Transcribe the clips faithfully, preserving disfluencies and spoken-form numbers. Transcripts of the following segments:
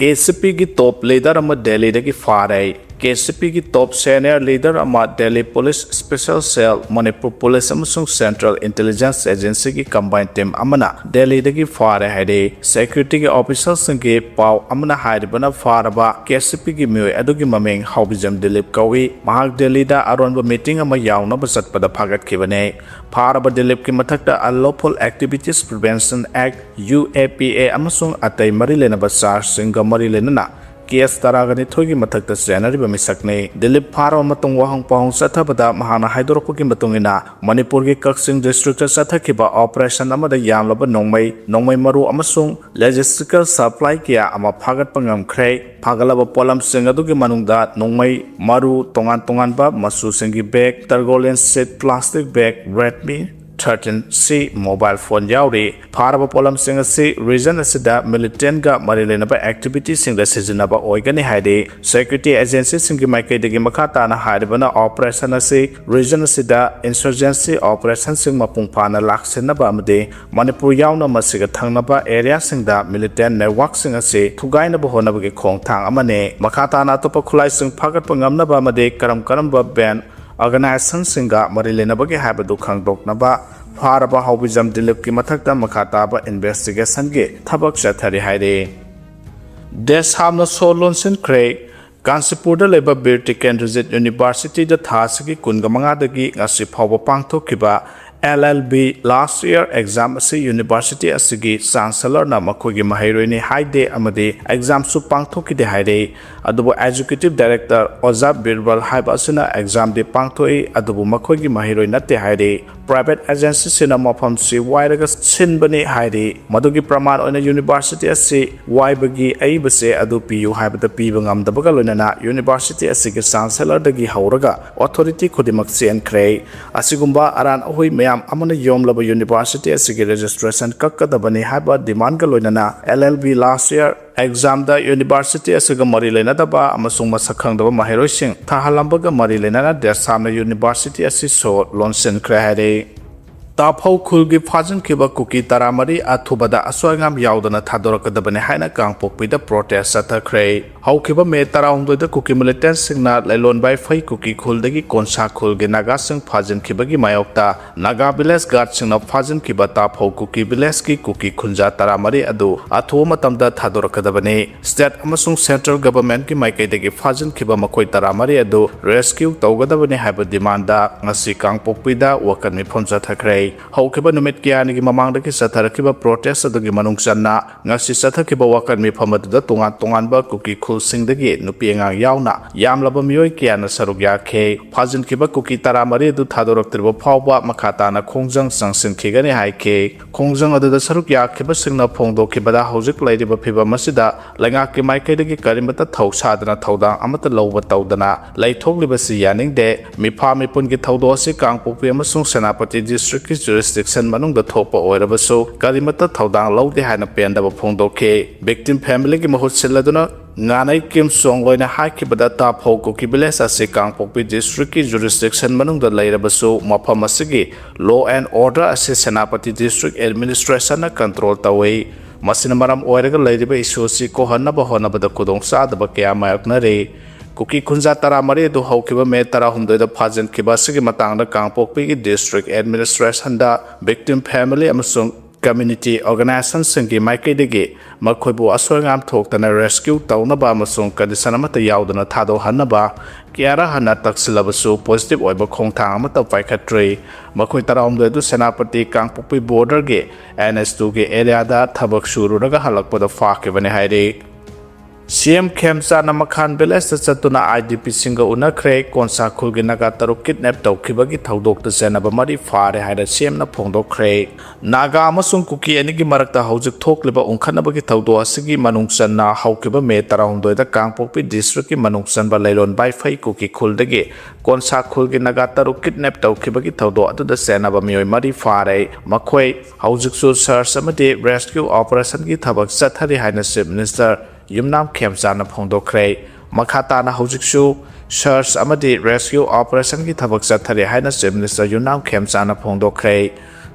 K C ꯄꯤꯒꯤ ꯇꯣꯞ leader ꯑꯃ ꯗꯦꯜꯂꯤꯗꯒꯤ ꯐꯥꯔꯦ꯫ ꯀꯦ ꯁꯤ ꯄꯤꯒꯤ ꯇꯣꯞ ꯁꯦꯅꯤꯌꯔ ꯂꯤꯗꯔ ꯑꯃ ꯗꯦꯜꯂꯤ ꯄꯨꯂꯤꯁ ꯁ꯭ꯄꯦꯁꯦꯜ ꯁꯦꯜ, ꯃꯅꯤꯄꯨꯔ ꯄꯨꯂꯤꯁ ꯑꯃꯁꯨꯡ ꯁꯦꯟꯇ꯭ꯔꯦꯜ ꯏꯟꯇꯦꯂꯤꯖꯦꯟꯁ ꯑꯦꯖꯦꯟꯁꯤꯒꯤ ꯀꯝꯕꯥꯏꯟ ꯇꯤꯝ ꯑꯃꯅ ꯗꯦꯜꯂꯤꯗꯒꯤ ꯐꯥꯔꯦ ꯍꯥꯏꯔꯦ꯫ ꯁꯦꯀ꯭ꯌꯨꯔꯤꯇꯤꯒꯤ ꯑꯣꯐꯤꯁꯔꯁꯤꯡꯒꯤ ꯄꯥꯎ ꯑꯃꯅ ꯍꯥꯏꯔꯤꯕꯅ, ꯐꯥꯔꯕ ꯀꯦ ꯁꯤ ꯄꯤꯒꯤ ꯃꯤꯑꯣꯏ ꯑꯗꯨꯒꯤ ꯃꯃꯤꯡ ꯍꯥꯎꯕꯤꯖꯝ ꯗꯤꯂꯤꯞ ꯀꯧꯏ꯫ ꯃꯍꯥꯛ ꯗꯦꯜꯂꯤꯗ ꯑꯔꯣꯟꯕ ꯃꯤꯇꯤꯡ ꯑꯃ ꯌꯥꯎꯅꯕ ꯆꯠꯄꯗ ꯐꯥꯒꯠꯈꯤꯕꯅꯦ꯫ ꯐꯥꯔꯕ ꯗꯤꯂꯤꯞꯀꯤ ꯃꯊꯛꯇ Unlawful Activities Prevention Act, U A P A, ꯑꯃꯁꯨꯡ ꯑꯇꯩ ꯃꯔꯤ ꯂꯩꯅꯕ ꯆꯥꯔꯖꯁꯤꯡꯒ ꯃꯔꯤ ꯂꯩꯅꯅ ꯀꯦꯁ ꯇꯔꯥꯒ ꯅꯤꯊꯣꯏꯒꯤ ꯃꯊꯛꯇ ꯆꯦꯟꯅꯔꯤꯕ ꯃꯤꯁꯛꯅꯤ꯫ ꯗꯤꯂꯤꯞ ꯐꯥꯔꯕ ꯃꯇꯨꯡ ꯋꯥꯍꯪ ꯄꯥꯎꯍꯪ ꯆꯠꯊꯕꯗ ꯃꯍꯥꯛꯅ ꯍꯥꯏꯗꯣꯔꯛꯄꯒꯤ ꯃꯇꯨꯡ ꯏꯟꯅ, ꯃꯅꯤꯄꯨꯔꯒꯤ ꯀꯛꯆꯤꯡ ꯗꯤꯁꯇ꯭ꯔꯤꯛꯇ ꯆꯠꯊꯈꯤꯕ ꯑꯣꯄꯔꯦꯁꯟ ꯑꯃꯗ ꯌꯥꯝꯂꯕ ꯅꯣꯡꯃꯩ, ꯅꯣꯡꯃꯩ ꯃꯔꯨ ꯑꯃꯁꯨꯡ ꯂꯣꯖꯤꯁꯇꯤꯀꯦꯜ ꯁꯄ꯭ꯂꯥꯏ ꯀꯌꯥ ꯑꯃ ꯐꯥꯒꯠꯄ ꯉꯝꯈ꯭ꯔꯦ꯫ ꯐꯥꯒꯠꯂꯕ ꯄꯣꯠꯂꯝꯁꯤꯡ ꯑꯗꯨꯒꯤ ꯃꯅꯨꯡꯗ ꯅꯣꯡꯃꯩ ꯃꯔꯨ ꯇꯣꯉꯥꯟ ꯇꯣꯉꯥꯟꯕ ꯃꯆꯨꯁꯤꯡꯒꯤ ꯕꯦꯒ, ꯇꯔꯒꯣꯂꯤꯟ ꯁꯤꯠ ꯄ꯭ꯂꯥꯁꯇꯤꯛ ꯕꯦꯒ, ꯔꯦꯗꯃꯤ ꯊꯥꯔꯇꯤꯟ ꯁꯤ ꯃꯣꯕꯥꯏꯜ ꯐꯣꯟ ꯌꯥꯎꯔꯤ꯫ ꯐꯥꯔꯕ ꯄꯣꯠꯂꯝꯁꯤꯡ ꯑꯁꯤ ꯔꯤꯖꯟ ꯑꯁꯤꯗ ꯃꯤꯂꯤꯇꯦꯟꯒ ꯃꯔꯤ ꯂꯩꯅꯕ ꯑꯦꯛꯇꯤꯚꯤꯇꯤꯁꯤꯡꯗ ꯁꯤꯖꯤꯟꯅꯕ ꯑꯣꯏꯒꯅꯤ ꯍꯥꯏꯔꯤ꯫ ꯁꯦꯀ꯭ꯌꯨꯔꯤꯇꯤ ꯑꯦꯖꯦꯟꯁꯤꯁꯤꯡꯒꯤ ꯃꯥꯏꯀꯩꯗꯒꯤ ꯃꯈꯥ ꯇꯥꯅ ꯍꯥꯏꯔꯤꯕꯅ, ꯑꯣꯄꯔꯦꯁꯟ ꯑꯁꯤ ꯔꯤꯖꯟ ꯑꯁꯤꯗ ꯏꯟꯁꯔꯖꯦꯟꯁꯤ ꯑꯣꯄꯔꯦꯁꯟꯁꯤꯡ ꯃꯄꯨꯡ ꯐꯥꯅ ꯂꯥꯛꯁꯤꯟꯅꯕ ꯑꯃꯗꯤ ꯃꯅꯤꯄꯨꯔ ꯌꯥꯎꯅ ꯃꯁꯤꯒ ꯊꯪꯅꯕ ꯑꯦꯔꯤꯌꯥꯁꯤꯡꯗ ꯃꯤꯂꯤꯇꯦꯟ ꯅꯦꯠꯋꯥꯔꯛꯁꯤꯡ ꯑꯁꯤ ꯊꯨꯒꯥꯏꯅꯕ ꯍꯣꯠꯅꯕꯒꯤ ꯈꯣꯡꯊꯥꯡ ꯑꯃꯅꯤ꯫ ꯃꯈꯥ ꯇꯥꯅ ꯑꯇꯣꯞꯄ ꯈꯨꯠꯂꯥꯏꯁꯤꯡ ꯐꯥꯒꯠꯄ ꯉꯝꯅꯕ ꯑꯃꯗꯤ ꯀꯔꯝ ꯀꯔꯝꯕ ꯕꯦꯟ ꯑꯣꯔꯒꯅꯥꯏꯖꯦꯁꯟꯁꯤꯡꯒ ꯃꯔꯤ ꯂꯩꯅꯕꯒꯦ ꯍꯥꯏꯕꯗꯨ ꯈꯪꯗꯣꯛꯅꯕ ꯐꯥꯔꯕ ꯍꯥꯎꯕꯤꯖꯝ ꯗꯤꯂꯤꯞꯀꯤ ꯃꯊꯛꯇ ꯃꯈꯥ ꯇꯥꯕ ꯏꯟꯚꯦꯁꯇꯤꯒꯦꯁꯟꯒꯤ ꯊꯕꯛ ꯆꯠꯊꯔꯤ ꯍꯥꯏꯔꯤ꯫ ꯗꯦꯁ ꯁꯥꯝꯅ ꯁꯣ ꯂꯣꯟꯁꯤꯟꯈ꯭ꯔꯦ꯫ ꯀꯥꯟꯆꯤꯄꯨꯔꯗ ꯂꯩꯕ ꯕꯤꯔ ꯇꯤꯀꯦꯟꯗ꯭ꯔꯖꯤꯠ ꯌꯨꯅꯤꯚꯔꯁꯤꯇꯤꯗ ꯊꯥ ꯑꯁꯤꯒꯤ ꯀꯨꯟꯒ ꯃꯉꯥꯗꯒꯤ ꯉꯁꯤ ꯐꯥꯎꯕ ꯄꯥꯡꯊꯣꯛꯈꯤꯕ ꯑꯦꯜ ꯑꯦꯜ ꯕꯤ ꯂꯥꯁ ꯏꯌꯔ ꯑꯦꯛꯖꯥꯝ ꯑꯁꯤ ꯌꯨꯅꯤꯚꯔꯁꯤꯇꯤ ꯑꯁꯤꯒꯤ ꯆꯥꯟꯁꯦꯂꯔꯅ ꯃꯈꯣꯏꯒꯤ ꯃꯍꯩꯔꯣꯏꯅꯤ ꯍꯥꯏꯗꯦ ꯑꯃꯗꯤ ꯑꯦꯛꯖꯥꯝꯁꯨ ꯄꯥꯡꯊꯣꯛꯈꯤꯗꯦ ꯍꯥꯏꯔꯤ꯫ ꯑꯗꯨꯕꯨ ꯑꯦꯛꯖꯤꯀ꯭ꯌꯨꯇꯤꯚ ꯗꯥꯏꯔꯦꯛꯇꯔ ꯑꯣꯖꯥ ꯕꯤꯔꯕꯜ ꯍꯥꯏꯕ ꯑꯁꯤꯅ ꯑꯦꯛꯖꯥꯝꯗꯤ ꯄꯥꯡꯊꯣꯛꯏ, ꯑꯗꯨꯕꯨ ꯃꯈꯣꯏꯒꯤ ꯃꯍꯩꯔꯣꯏ ꯅꯠꯇꯦ ꯍꯥꯏꯔꯤ꯫ ꯄ꯭ꯔꯥꯏꯚꯦꯠ ꯑꯦꯖꯦꯟꯁꯤꯁꯤꯅ ꯃꯐꯝꯁꯤ ꯋꯥꯏꯔꯒ ꯁꯤꯟꯕꯅꯤ ꯍꯥꯏꯔꯤ꯫ ꯃꯗꯨꯒꯤ ꯄ꯭ꯔꯃꯥꯟ ꯑꯣꯏꯅ ꯌꯨꯅꯤꯚꯔꯁꯤꯇꯤ ꯑꯁꯤ ꯋꯥꯏꯕꯒꯤ ꯑꯏꯕꯁꯦ ꯑꯗꯨ ꯄꯤꯌꯨ ꯍꯥꯏꯕꯗ ꯄꯤꯕ ꯉꯝꯗꯕꯒ ꯂꯣꯏꯅꯅ ꯌꯨꯅꯤꯚꯔꯁꯤꯇꯤ ꯑꯁꯤꯒꯤ ꯆꯥꯟꯁꯦꯂꯔꯗꯒꯤ ꯍꯧꯔꯒ ꯑꯣꯊꯣꯔꯤꯇꯤ ꯈꯨꯗꯤꯡꯃꯛ ꯆꯦꯟꯈ꯭ꯔꯦ꯫ ꯑꯁꯤꯒꯨꯝꯕ ꯑꯔꯥꯟ ꯑꯍꯣꯏ ꯃꯌꯥꯝ ꯑꯃꯅ ꯌꯣꯝꯂꯕ ꯌꯨꯅꯤꯚꯔꯁꯤꯇꯤ ꯑꯁꯤꯒꯤ ꯔꯦꯖꯤꯁꯇ꯭ꯔꯦꯁꯟ ꯀꯛꯀꯗꯕꯅꯤ ꯍꯥꯏꯕ ꯗꯤꯃꯥꯟꯒ ꯂꯣꯏꯅꯅ ꯑꯦꯜ ꯑꯦꯜ ꯕꯤ ꯂꯥꯁ ꯏꯌꯔ ꯑꯦꯛꯖꯥꯝꯗ ꯌꯨꯅꯤꯚꯔꯁꯤꯇꯤ ꯑꯁꯤꯒ ꯃꯔꯤ ꯂꯩꯅꯗꯕ ꯑꯃꯁꯨꯡ ꯃꯁꯛ ꯈꯪꯗꯕ ꯃꯍꯩꯔꯣꯏꯁꯤꯡ ꯊꯥꯍꯜꯂꯝꯕꯒ ꯃꯔꯤ ꯂꯩꯅꯅ ꯗꯦꯁ ꯁꯥꯝꯅ ꯌꯨꯅꯤꯚꯔꯁꯤꯇꯤ ꯑꯁꯤ ꯁꯣ ꯂꯣꯟꯁꯤꯟꯈ꯭ꯔꯦ ꯍꯥꯏꯔꯤ꯫ ꯇꯥꯐꯧ ꯈꯨꯜꯒꯤ ꯐꯥꯖꯤꯟꯈꯤꯕ ꯀꯨꯀꯤ ꯇꯔꯥꯃꯔꯤ ꯑꯊꯨꯕꯗ ꯑꯁꯣꯏ ꯑꯉꯥꯝ ꯌꯥꯎꯗꯅ ꯊꯥꯗꯣꯔꯛꯀꯗꯕꯅꯤ ꯍꯥꯏꯅ ꯀꯥꯡꯄꯣꯛꯄꯤꯗ protest ꯆꯠꯊꯈ꯭ꯔꯦ꯫ ꯍꯧꯈꯤꯕ ꯃꯦ ꯇꯔꯥꯍꯨꯝꯗꯣꯏꯗ ꯀꯨꯀꯤ militantꯁꯤꯡꯅ ꯂꯩꯂꯣꯟ ꯕꯥꯏꯐꯩ ꯀꯨꯀꯤ ꯈꯨꯜꯗꯒꯤ ꯀꯣꯟꯁꯥ ꯈꯨꯜꯒꯤ ꯅꯥꯒꯥꯁꯤꯡ ꯐꯥꯖꯤꯟꯈꯤꯕꯒꯤ ꯃꯥꯌꯣꯛꯇ ꯅꯥꯒꯥ village guardꯁꯤꯡꯅ ꯐꯥꯖꯤꯟꯈꯤꯕ ꯇꯥꯐꯧ ꯀꯨꯀꯤ villageꯀꯤ ꯀꯨꯀꯤ ꯈꯨꯟꯖꯥ ꯇꯔꯥꯃꯔꯤ ꯑꯗꯨ ꯑꯊꯨꯕ ꯃꯇꯝꯗ ꯊꯥꯗꯣꯔꯛꯀꯗꯕꯅꯤ꯫ State ꯑꯃꯁꯨꯡ central governmentꯀꯤ ꯃꯥꯏꯀꯩꯗꯒꯤ ꯐꯥꯖꯤꯟꯈꯤꯕ ꯃꯈꯣꯏ ꯇꯔꯥꯃꯔꯤ ꯑꯗꯨ rescue ꯇꯧꯒꯗꯕꯅꯤ ꯍꯥꯏꯕ demandꯗ ꯉꯁꯤ ꯀꯥꯡꯄꯣꯛꯄꯤꯗ ꯋꯥꯀꯠ ꯃꯤꯐꯝ ꯆꯠꯊꯈ꯭ꯔꯦ꯫ ꯍꯧꯈꯤꯕ ꯅꯨꯃꯤꯠ ꯀꯌꯥꯅꯤꯒꯤ ꯃꯃꯥꯡꯗꯒꯤ ꯆꯠꯊꯔꯛꯈꯤꯕ protest ꯑꯗꯨꯒꯤ ꯃꯅꯨꯡ ꯆꯟꯅ ꯉꯁꯤ ꯆꯠꯊꯈꯤꯕ ꯋꯥꯀꯠ ꯃꯤꯐꯝ ꯑꯗꯨꯗ ꯇꯣꯉꯥꯟ ꯇꯣꯉꯥꯟꯕ ꯀꯨꯀꯤ ꯈꯨꯜꯁꯤꯡꯗꯒꯤ ꯅꯨꯄꯤ ꯑꯉꯥꯡ ꯌꯥꯎꯅ ꯌꯥꯝꯂꯕ ꯃꯤꯑꯣꯏ ꯀꯌꯥꯅ ꯁꯔꯨꯛ ꯌꯥꯈꯤ꯫ ꯐꯥꯖꯤꯟꯈꯤꯕ ꯀꯨꯀꯤ ꯇꯔꯥꯃꯔꯤ ꯑꯗꯨ ꯊꯥꯗꯣꯔꯛꯇ꯭ꯔꯤꯕ ꯐꯥꯎꯕ ꯃꯈꯥ ꯇꯥꯅ ꯈꯣꯡꯖꯪ ꯆꯪꯁꯤꯟꯈꯤꯒꯅꯤ ꯍꯥꯏꯈꯤ꯫ ꯈꯣꯡꯖꯪ ꯑꯗꯨꯗ ꯁꯔꯨꯛ ꯌꯥꯈꯤꯕꯁꯤꯡꯅ ꯐꯣꯡꯗꯣꯛꯈꯤꯕꯗ ꯍꯧꯖꯤꯛ ꯂꯩꯔꯤꯕ ꯐꯤꯚꯝ ꯑꯁꯤꯗ ꯂꯩꯉꯥꯛꯀꯤ ꯃꯥꯏꯀꯩꯗꯒꯤ ꯀꯔꯤꯃꯠꯇ ꯊꯧꯁꯥꯗꯅ ꯊꯧꯗꯥꯡ ꯑꯃꯠꯇ ꯂꯧꯕ ꯇꯧꯗꯅ ꯂꯩꯊꯣꯛꯂꯤꯕꯁꯤ ꯌꯥꯅꯤꯡꯗꯦ꯫ ꯃꯤꯐꯥ ꯃꯤꯄꯨꯟꯒꯤ ꯊꯧꯗꯣꯛ ꯑꯁꯤ ꯀꯥꯡꯄꯣꯛꯄꯤ ꯑꯃꯁꯨꯡ ꯁꯦꯅꯥꯄꯇꯤ districtꯀꯤ jurisdiction ꯃꯅꯨꯡꯗ ꯊꯣꯛꯄ ꯑꯣꯏꯔꯕꯁꯨ ꯀꯔꯤꯃꯠꯇ ꯊꯧꯗꯥꯡ ꯂꯧꯗꯦ ꯍꯥꯏꯅ ꯄꯦꯟꯗꯕ ꯐꯣꯡꯗꯣꯛꯈꯤ꯫ Victim familyꯒꯤ ꯃꯍꯨꯠ ꯁꯤꯜꯂꯗꯨꯅ ꯉꯥꯅꯩ ꯀꯤꯝ ꯁꯣꯡꯂꯣꯏꯅ ꯍꯥꯏꯈꯤꯕꯗ ꯇꯥꯐꯧ ꯀꯨꯀꯤ village ꯑꯁꯤ ꯀꯥꯡꯄꯣꯛꯄꯤ districtꯀꯤ jurisdiction ꯃꯅꯨꯡꯗ ꯂꯩꯔꯕꯁꯨ ꯃꯐꯝ ꯑꯁꯤꯒꯤ law and order ꯑꯁꯤ ꯁꯦꯅꯥꯄꯇꯤ district administrationꯅ control ꯇꯧꯏ꯫ ꯃꯁꯤꯅ ꯃꯔꯝ ꯑꯣꯏꯔꯒ ꯂꯩꯔꯤꯕ issue ꯑꯁꯤ ꯀꯣꯛꯍꯟꯅꯕ ꯍꯣꯠꯅꯕꯗ ꯈꯨꯗꯣꯡꯆꯥꯗꯕ ꯀꯌꯥ ꯃꯥꯌꯣꯛꯅꯔꯤ꯫ ꯀꯨꯀꯤ ꯈꯨꯟꯖꯥ ꯇꯔꯥꯃꯔꯤ ꯑꯗꯨ ꯍꯧꯈꯤꯕ ꯃꯦ ꯇꯔꯥꯍꯨꯝꯗꯣꯏꯗ ꯐꯥꯖꯤꯟꯈꯤꯕ ꯑꯁꯤꯒꯤ ꯃꯇꯥꯡꯗ ꯀꯥꯡꯄꯣꯛꯄꯤꯒꯤ district administrationꯗ victim family ꯑꯃꯁꯨꯡ community organizationꯁꯤꯡꯒꯤ ꯃꯥꯏꯀꯩꯗꯒꯤ ꯃꯈꯣꯏꯕꯨ ꯑꯁꯣꯏ ꯑꯉꯥꯝ ꯊꯣꯛꯇꯅ rescue ꯇꯧꯅꯕ ꯑꯃꯁꯨꯡ condition ꯑꯃꯠꯇ ꯌꯥꯎꯗꯅ ꯊꯥꯗꯣꯛꯍꯟꯅꯕ ꯀꯌꯥꯔꯛ ꯍꯟꯅ ꯇꯛꯁꯤꯜꯂꯕꯁꯨ positive ꯑꯣꯏꯕ ꯈꯣꯡꯊꯥꯡ ꯑꯃꯠꯇ ꯄꯥꯏꯈꯠꯇ꯭ꯔꯤ꯫ ꯃꯈꯣꯏ ꯇꯔꯥꯍꯨꯝꯗꯣꯏ ꯑꯗꯨ ꯁꯦꯅꯥꯄꯇꯤ ꯀꯥꯡꯄꯣꯛꯄꯤ borderꯒꯤ N H twoꯒꯤ areaꯗ ꯊꯕꯛ ꯁꯨꯔꯨꯔꯒ ꯍꯜꯂꯛꯄꯗ ꯐꯥꯈꯤꯕꯅꯤ ꯍꯥꯏꯔꯤ꯫ C M ꯈꯦꯝꯆꯥꯟꯅ ꯃꯈꯥꯟ villageꯇ ꯆꯠꯇꯨꯅ IDPꯁꯤꯡꯒ ꯎꯅꯈ꯭ꯔꯦ꯫ ꯀꯣꯟꯁꯥ ꯈꯨꯜꯒꯤ ꯅꯥꯒꯥ ꯇꯔꯨꯛ kidnap ꯇꯧꯈꯤꯕꯒꯤ ꯊꯧꯗꯣꯛꯇ ꯆꯦꯟꯅꯕ ꯃꯔꯤ ꯐꯥꯔꯦ ꯍꯥꯏꯅ C Mꯅ ꯐꯣꯡꯗꯣꯛꯈ꯭ꯔꯦ꯫ ꯅꯥꯒꯥ ꯑꯃꯁꯨꯡ ꯀꯨꯀꯤ ꯑꯅꯤꯒꯤ ꯃꯔꯛꯇ ꯍꯧꯖꯤꯛ ꯊꯣꯛꯂꯤꯕ ꯎꯪꯈꯠꯅꯕꯒꯤ ꯊꯧꯗꯣꯛ ꯑꯁꯤꯒꯤ ꯃꯅꯨꯡ ꯆꯟꯅ ꯍꯧꯈꯤꯕ ꯃꯦ ꯇꯔꯥꯍꯨꯝꯗꯣꯏꯗ ꯀꯥꯡꯄꯣꯛꯄꯤ districtꯀꯤ ꯃꯅꯨꯡ ꯆꯟꯕ ꯂꯩꯔꯣꯟ ꯕꯥꯏꯐꯩ ꯀꯨꯀꯤ ꯈꯨꯜꯗꯒꯤ ꯀꯣꯟꯁꯥ ꯈꯨꯜꯒꯤ ꯅꯥꯒꯥ ꯇꯔꯨꯛ kidnap ꯇꯧꯈꯤꯕꯒꯤ ꯊꯧꯗꯣꯛ ꯑꯗꯨꯗ ꯆꯦꯟꯅꯕ ꯃꯤꯑꯣꯏ ꯃꯔꯤ ꯐꯥꯔꯦ꯫ ꯃꯈꯣꯏ ꯍꯧꯖꯤꯛꯁꯨ search ꯑꯃꯗꯤ rescue operationꯒꯤ ꯊꯕꯛ ꯆꯠꯊꯔꯤ ꯍꯥꯏꯅ Chief Minister ꯌꯨꯝꯅꯥꯝ ꯈꯦꯝꯆꯥꯟꯅ ꯐꯣꯡꯗꯣꯛꯈ꯭ꯔꯦ꯫ ꯃꯈꯥ ꯇꯥꯅ ꯍꯧꯖꯤꯛꯁꯨ search ꯑꯃꯗꯤ rescue operationꯒꯤ ꯊꯕꯛ ꯆꯠꯊꯔꯤ ꯍꯥꯏꯅ Chief Minister ꯌꯨꯝꯅꯥꯝ ꯈꯦꯝꯆꯥꯟꯅ ꯐꯣꯡꯗꯣꯛꯈ꯭ꯔꯦ꯫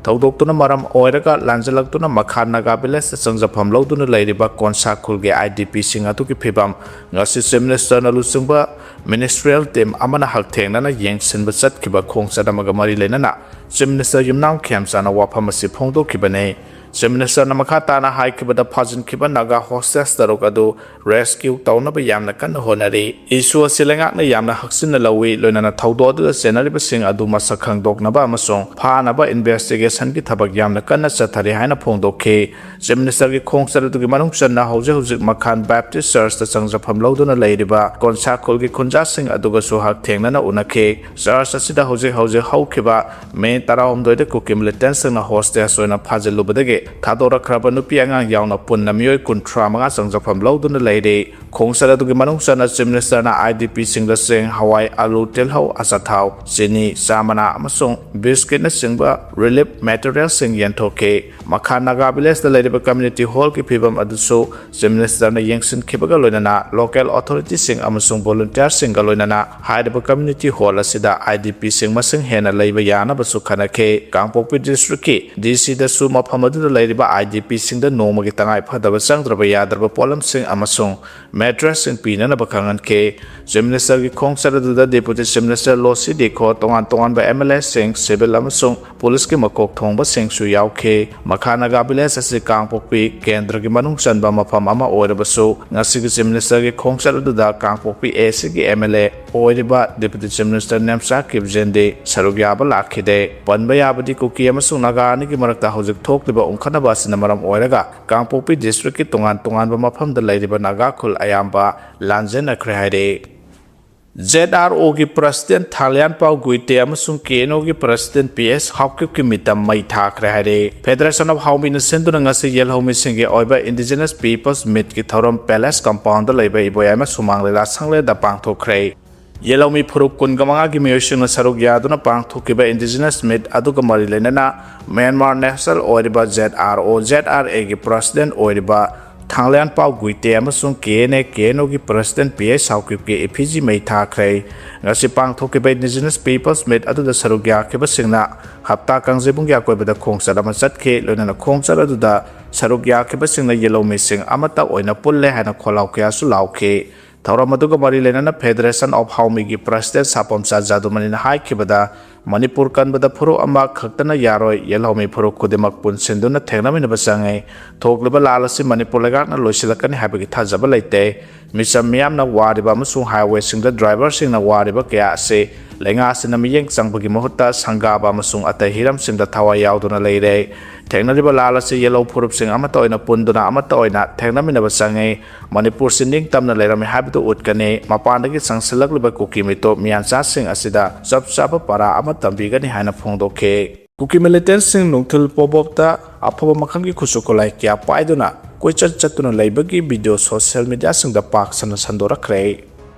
ꯊꯧꯗꯣꯛꯇꯨꯅ ꯃꯔꯝ ꯑꯣꯏꯔꯒ ꯂꯥꯟꯖꯜꯂꯛꯇꯨꯅ ꯃꯈꯥ ꯅꯥꯒꯥ ꯚꯤꯂꯦꯖꯇ ꯆꯪꯖꯐꯝ ꯂꯧꯗꯨꯅ ꯂꯩꯔꯤꯕ ꯀꯣꯟꯁꯥ ꯈꯨꯜꯒꯤ IDPꯁꯤꯡ ꯑꯗꯨꯒꯤ ꯐꯤꯕꯝ ꯉꯁꯤ Chief Ministerꯅ ꯂꯨꯆꯤꯡꯕ Ministerial Team ꯑꯃꯅ ꯍꯛꯊꯦꯡꯅꯅ ꯌꯦꯡꯁꯤꯟꯕ ꯆꯠꯈꯤꯕ ꯈꯣꯡꯆꯠ ꯑꯃꯒ ꯃꯔꯤ ꯂꯩꯅꯅ Chief Minister ꯌꯨꯝꯅꯥꯝ ꯈꯦꯝꯆꯥꯅ ꯋꯥꯐꯝ ꯑꯁꯤ ꯐꯣꯡꯗꯣꯛꯈꯤꯕꯅꯤ꯫ Chief Ministerꯅ ꯃꯈꯥ ꯇꯥꯅ ꯍꯥꯏꯈꯤꯕꯗ, ꯐꯥꯖꯤꯟꯈꯤꯕ ꯅꯥꯒꯥ hostage ꯇꯔꯨꯛ ꯑꯗꯨ rescue ꯇꯧꯅꯕ ꯌꯥꯝꯅ ꯀꯟꯅ ꯍꯣꯠꯅꯔꯤ꯫ Issue ꯑꯁꯤ ꯂꯩꯉꯥꯛꯅ ꯌꯥꯝꯅ ꯍꯛꯆꯤꯟꯅ ꯂꯧꯏ, ꯂꯣꯏꯅꯅ ꯊꯧꯗꯣꯛ ꯑꯗꯨꯗ ꯆꯦꯟꯅꯔꯤꯕꯁꯤꯡ ꯑꯗꯨ ꯃꯁꯛ ꯈꯪꯗꯣꯛꯅꯕ ꯑꯃꯁꯨꯡ ꯐꯥꯅꯕ investigationꯒꯤ ꯊꯕꯛ ꯌꯥꯝꯅ ꯀꯟꯅ ꯆꯠꯊꯔꯤ ꯍꯥꯏꯅ ꯐꯣꯡꯗꯣꯛꯈꯤ꯫ Chief Ministerꯒꯤ ꯈꯣꯡꯆꯠ ꯑꯗꯨꯒꯤ ꯃꯅꯨꯡ ꯆꯟꯅ ꯍꯧꯖꯤꯛ ꯍꯧꯖꯤꯛ ꯃꯈꯥꯟ Baptist Churchꯇ ꯆꯪꯖꯐꯝ ꯂꯧꯗꯨꯅ ꯂꯩꯔꯤꯕ ꯀꯣꯟꯁꯥ ꯈꯨꯜꯒꯤ ꯈꯨꯟꯖꯥꯁꯤꯡ ꯑꯗꯨꯒꯁꯨ ꯍꯛꯊꯦꯡꯅꯅ ꯎꯅꯈꯤ꯫ Church ꯑꯁꯤꯗ ꯍꯧꯖꯤꯛ ꯍꯧꯖꯤꯛ ꯍꯧꯈꯤꯕ May ꯇꯔꯥꯍꯨꯝꯗꯣꯏꯗ ꯀꯨꯀꯤ militantꯁꯤꯡꯅ hostageꯁꯤꯡꯅ ꯍꯣꯁꯇꯦꯖ ꯑꯣꯏꯅ ꯐꯥꯖꯤꯜꯂꯨꯕꯗꯒꯤ ꯊꯥꯗꯣꯔꯛꯈ꯭ꯔꯕ ꯅꯨꯄꯤ ꯑꯉꯥꯡ ꯌꯥꯎꯅ ꯄꯨꯟꯅ ꯃꯤꯑꯣꯏ ꯀꯨꯟꯊ꯭ꯔꯥ ꯃꯉꯥ ꯆꯪꯖꯐꯝ ꯂꯧꯗꯨꯅ ꯂꯩꯔꯤ꯫ ꯈꯣꯡꯆꯠ ꯑꯗꯨꯒꯤ ꯃꯅꯨꯡ ꯆꯟꯅ Chief Ministerꯅ IDPꯁꯤꯡꯗ ꯆꯦꯡ, ꯍꯋꯥꯏ, ꯑꯂꯨ, ꯇꯤꯜꯍꯧ, ꯑꯆꯥꯊꯥꯎ, ꯆꯤꯅꯤ, ꯆꯥ ꯃꯅꯥ ꯑꯃꯁꯨꯡ biscuitꯅꯆꯤꯡꯕ relief materialꯁꯤꯡ ꯌꯦꯟꯊꯣꯛꯈꯤ꯫ ꯃꯈꯥ ꯅꯥꯒꯥ ꯚꯤꯂꯦꯖꯇ ꯂꯩꯔꯤꯕ community hallꯒꯤ ꯐꯤꯕꯝ ꯑꯗꯨꯁꯨ Chief Ministerꯅ ꯌꯦꯡꯁꯤꯟꯈꯤꯕꯒ ꯂꯣꯏꯅꯅ local authorityꯁꯤꯡ ꯑꯃꯁꯨꯡ volunteerꯁꯤꯡꯒ ꯂꯣꯏꯅꯅ ꯍꯥꯏꯔꯤꯕ community hall ꯑꯁꯤꯗ IDPꯁꯤꯡ ꯃꯁꯤꯡ ꯍꯦꯟꯅ ꯂꯩꯕ ꯌꯥꯅꯕꯁꯨ ꯈꯟꯅꯈꯤ꯫ ꯀꯥꯡꯄꯣꯛꯄꯤ districtꯀꯤ DCꯗꯁꯨ ꯃꯐꯝ ꯑꯗꯨꯗ ꯂꯩꯔꯤꯕ IDPꯁꯤꯡꯗ ꯅꯣꯡꯃꯒꯤ ꯇꯉꯥꯏ ꯐꯗꯕ ꯆꯪꯗ꯭ꯔꯕ ꯌꯥꯗ꯭ꯔꯕ ꯄꯣꯠꯂꯝꯁꯤꯡ ꯑꯃꯁꯨꯡ mattressꯁꯤꯡ ꯄꯤꯅꯅꯕ ꯈꯪꯍꯟꯈꯤ꯫ Chief Ministerꯒꯤ ꯈꯣꯡꯆꯠ ꯑꯗꯨꯗ Deputy Chief Minister ꯂꯣꯁꯤ ꯗꯤꯈꯣ, ꯇꯣꯉꯥꯟ ꯇꯣꯉꯥꯟꯕ MLAꯁꯤꯡ, civil ꯑꯃꯁꯨꯡ policeꯀꯤ ꯃꯀꯣꯛ ꯊꯣꯡꯕꯁꯤꯡꯁꯨ ꯌꯥꯎꯈꯤ꯫ ꯃꯈꯥ ꯅꯥꯒꯥ ꯚꯤꯂꯦꯖ ꯑꯁꯤ ꯀꯥꯡꯄꯣꯛꯄꯤ ꯀꯦꯟꯗ꯭ꯔꯒꯤ ꯃꯅꯨꯡ ꯆꯟꯕ ꯃꯐꯝ ꯑꯃ ꯑꯣꯏꯔꯕꯁꯨ, ꯉꯁꯤꯒꯤ Chief Ministerꯒꯤ ꯈꯣꯡꯆꯠ ꯑꯗꯨꯗ ꯀꯥꯡꯄꯣꯛꯄꯤ ACꯒꯤ MLA ꯑꯣꯏꯔꯤꯕ Deputy Chief Minister ꯅꯦꯝꯆꯥ ꯀꯤꯞꯖꯦꯟꯗꯤ ꯁꯔꯨꯛ ꯌꯥꯕ ꯂꯥꯛꯈꯤꯗꯦ꯫ ꯄꯟꯕ ꯌꯥꯕꯗꯤ ꯀꯨꯀꯤ ꯑꯃꯁꯨꯡ ꯅꯥꯒꯥ ꯑꯅꯤꯒꯤ ꯃꯔꯛꯇ ꯍꯧꯖꯤꯛ ꯊꯣꯛꯂꯤꯕ ꯎꯪꯈꯠꯅꯕ ꯑꯁꯤꯅ ꯃꯔꯝ ꯑꯣꯏꯔꯒ ꯀꯥꯡꯄꯣꯛꯄꯤ districtꯀꯤ ꯇꯣꯉꯥꯟ ꯇꯣꯉꯥꯟꯕ ꯃꯐꯝꯗ ꯂꯩꯔꯤꯕ ꯅꯥꯒꯥ ꯈꯨꯜ ꯑꯌꯥꯝꯕ ꯂꯥꯟꯖꯦꯟꯅꯈ꯭ꯔꯦ ꯍꯥꯏꯔꯤ꯫ ZROꯒꯤ President ꯊꯥꯂꯤꯌꯥꯟꯄꯥꯎ ꯒꯨꯏꯇꯦ ꯑꯃꯁꯨꯡ KNOꯒꯤ President PS ꯍꯥꯎꯀꯤꯞꯀꯤ ꯃꯤꯇꯝ ꯃꯩ ꯊꯥꯈ꯭ꯔꯦ ꯍꯥꯏꯔꯦ꯫ Federation of ꯍꯥꯎꯃꯤꯅ ꯁꯤꯟꯗꯨꯅ ꯉꯁꯤ ꯌꯦꯜꯍꯧꯃꯤꯁꯤꯡꯒꯤ ꯑꯣꯏꯕ Indigenous Peoples Meetꯀꯤ ꯊꯧꯔꯝ Palace Compoundꯗ ꯂꯩꯕ ꯏꯕꯣꯌꯥꯏꯃ ꯁꯨꯃꯥꯡ ꯂꯤꯂꯥ ꯁꯪꯂꯦꯟꯗ ꯄꯥꯡꯊꯣꯛꯈ꯭ꯔꯦ꯫ ꯌꯦꯜꯍꯧꯃꯤ ꯐꯨꯔꯨꯞ ꯀꯨꯟꯒ ꯃꯉꯥꯒꯤ ꯃꯤꯑꯣꯏꯁꯤꯡꯅ ꯁꯔꯨꯛ ꯌꯥꯗꯨꯅ ꯄꯥꯡꯊꯣꯛꯈꯤꯕ Indigenous Meet ꯑꯗꯨꯒ ꯃꯔꯤ ꯂꯩꯅꯅ Myanmar National ꯑꯣꯏꯔꯤꯕ ZRO, ZRAꯒꯤ President ꯑꯣꯏꯔꯤꯕ ꯊꯥꯡꯂꯩꯄꯥꯎ ꯒꯨꯏꯇꯦ ꯑꯃꯁꯨꯡ ꯀꯦ ꯑꯦꯟ ꯑꯦ ꯀꯦ ꯑꯦꯟ ꯑꯣꯒꯤ ꯄ꯭ꯔꯁꯤꯗꯦꯟ ꯄꯤ ꯑꯩꯆ ꯁꯥꯎꯀꯤꯞꯀꯤ ꯏꯐꯤꯖꯤ ꯃꯩ ꯊꯥꯈ꯭ꯔꯦ꯫ ꯉꯁꯤ ꯄꯥꯡꯊꯣꯛꯈꯤꯕ Indigenous People's Meet ꯑꯗꯨꯗ ꯁꯔꯨꯛ ꯌꯥꯈꯤꯕꯁꯤꯡꯅ ꯍꯞꯇꯥ ꯀꯥꯡꯖꯩꯕꯨꯡꯒꯤ ꯑꯀꯣꯏꯕꯗ ꯈꯣꯡꯆꯠ ꯑꯃ ꯆꯠꯈꯤ꯫ ꯂꯣꯏꯅꯅ ꯈꯣꯡꯆꯠ ꯑꯗꯨꯗ ꯁꯔꯨꯛ ꯌꯥꯈꯤꯕꯁꯤꯡꯅ ꯌꯦꯜꯍꯧꯃꯤꯁꯤꯡ ꯑꯃꯠꯇ ꯑꯣꯏꯅ ꯄꯨꯜꯂꯦ ꯍꯥꯏꯅ ꯈꯣꯜꯂꯥꯎ ꯀꯌꯥꯁꯨ ꯂꯥꯎꯈꯤ꯫ ꯊꯧꯔꯝ ꯑꯗꯨꯒ ꯃꯔꯤ ꯂꯩꯅꯅ Federation of ꯍꯥꯎꯃꯤꯒꯤ ꯄ꯭ꯔꯁꯤꯗꯦꯟ ꯁꯥꯄꯣꯝꯆꯥ ꯖꯥꯗꯨꯃꯅꯤꯅ ꯍꯥꯏꯈꯤꯕꯗ, ꯃꯅꯤꯄꯨꯔ ꯀꯟꯕꯗ ꯐꯨꯔꯨꯞ ꯑꯃ ꯈꯛꯇꯅ ꯌꯥꯔꯣꯏ, ꯌꯦꯜꯍꯧꯃꯤ ꯐꯨꯔꯨꯞ ꯈꯨꯗꯤꯡꯃꯛ ꯄꯨꯟꯁꯤꯟꯗꯨꯅ ꯊꯦꯡꯅꯃꯤꯟꯅꯕ ꯆꯪꯉꯤ꯫ ꯊꯣꯛꯂꯤꯕ ꯂꯥꯜ ꯑꯁꯤ ꯃꯅꯤꯄꯨꯔ ꯂꯩꯉꯥꯛꯅ ꯂꯣꯏꯁꯤꯜꯂꯛꯀꯅꯤ ꯍꯥꯏꯕꯒꯤ ꯊꯥꯖꯕ ꯂꯩꯇꯦ꯫ ꯃꯤꯆꯝ ꯃꯤꯌꯥꯝꯅ ꯋꯥꯔꯤꯕ ꯑꯃꯁꯨꯡ highwayꯁꯤꯡꯗ driverꯁꯤꯡꯅ ꯋꯥꯔꯤꯕ ꯀꯌꯥ ꯑꯁꯤ ꯂꯩꯉꯥꯛꯁꯤꯅ ꯃꯤꯠꯌꯦꯡ ꯆꯪꯕꯒꯤ ꯃꯍꯨꯠꯇ ꯁꯪꯒꯥꯕ ꯑꯃꯁꯨꯡ ꯑꯇꯩ ꯍꯤꯔꯝꯁꯤꯡꯗ ꯊꯋꯥꯏ ꯌꯥꯎꯗꯨꯅ ꯂꯩꯔꯦ꯫ ꯊꯦꯡꯅꯔꯤꯕ ꯂꯥꯜ ꯑꯁꯤ ꯌꯦꯜꯍꯧ ꯐꯨꯔꯨꯞꯁꯤꯡ ꯑꯃꯠꯇ ꯑꯣꯏꯅ ꯄꯨꯟꯗꯨꯅ ꯑꯃꯠꯇ ꯑꯣꯏꯅ ꯊꯦꯡꯅꯃꯤꯟꯅꯕ ꯆꯪꯉꯤ꯫ ꯃꯅꯤꯄꯨꯔꯁꯤ ꯅꯤꯡꯇꯝꯅ ꯂꯩꯔꯝꯃꯤ ꯍꯥꯏꯕꯗꯨ ꯎꯠꯀꯅꯤ꯫ ꯃꯄꯥꯟꯗꯒꯤ ꯆꯪꯁꯤꯜꯂꯛꯂꯤꯕ ꯀꯨꯀꯤ ꯃꯤꯇꯣꯞ ꯃꯤꯌꯥꯟꯆꯥꯁꯤꯡ ꯑꯁꯤꯗ ꯆꯞ ꯆꯥꯕ ꯄꯔꯥ ꯑꯃ ꯇꯝꯕꯤꯒꯅꯤ ꯍꯥꯏꯅ ꯐꯣꯡꯗꯣꯛꯈꯤ꯫ ꯀꯨꯀꯤ militantꯁꯤꯡ ꯅꯨꯡꯊꯤꯜ ꯄꯣꯕꯣꯞꯇ ꯑꯐꯕ ꯃꯈꯜꯒꯤ ꯈꯨꯠꯁꯨ ꯈꯨꯠꯂꯥꯏ ꯀꯌꯥ ꯄꯥꯏꯗꯨꯅ ꯀꯣꯏꯆꯠ ꯆꯠꯇꯨꯅ ꯂꯩꯕꯒꯤ video social mediaꯁꯤꯡꯗ ꯄꯥꯛ ꯁꯟꯅ ꯁꯟꯗꯣꯔꯛꯈ꯭ꯔꯦ꯫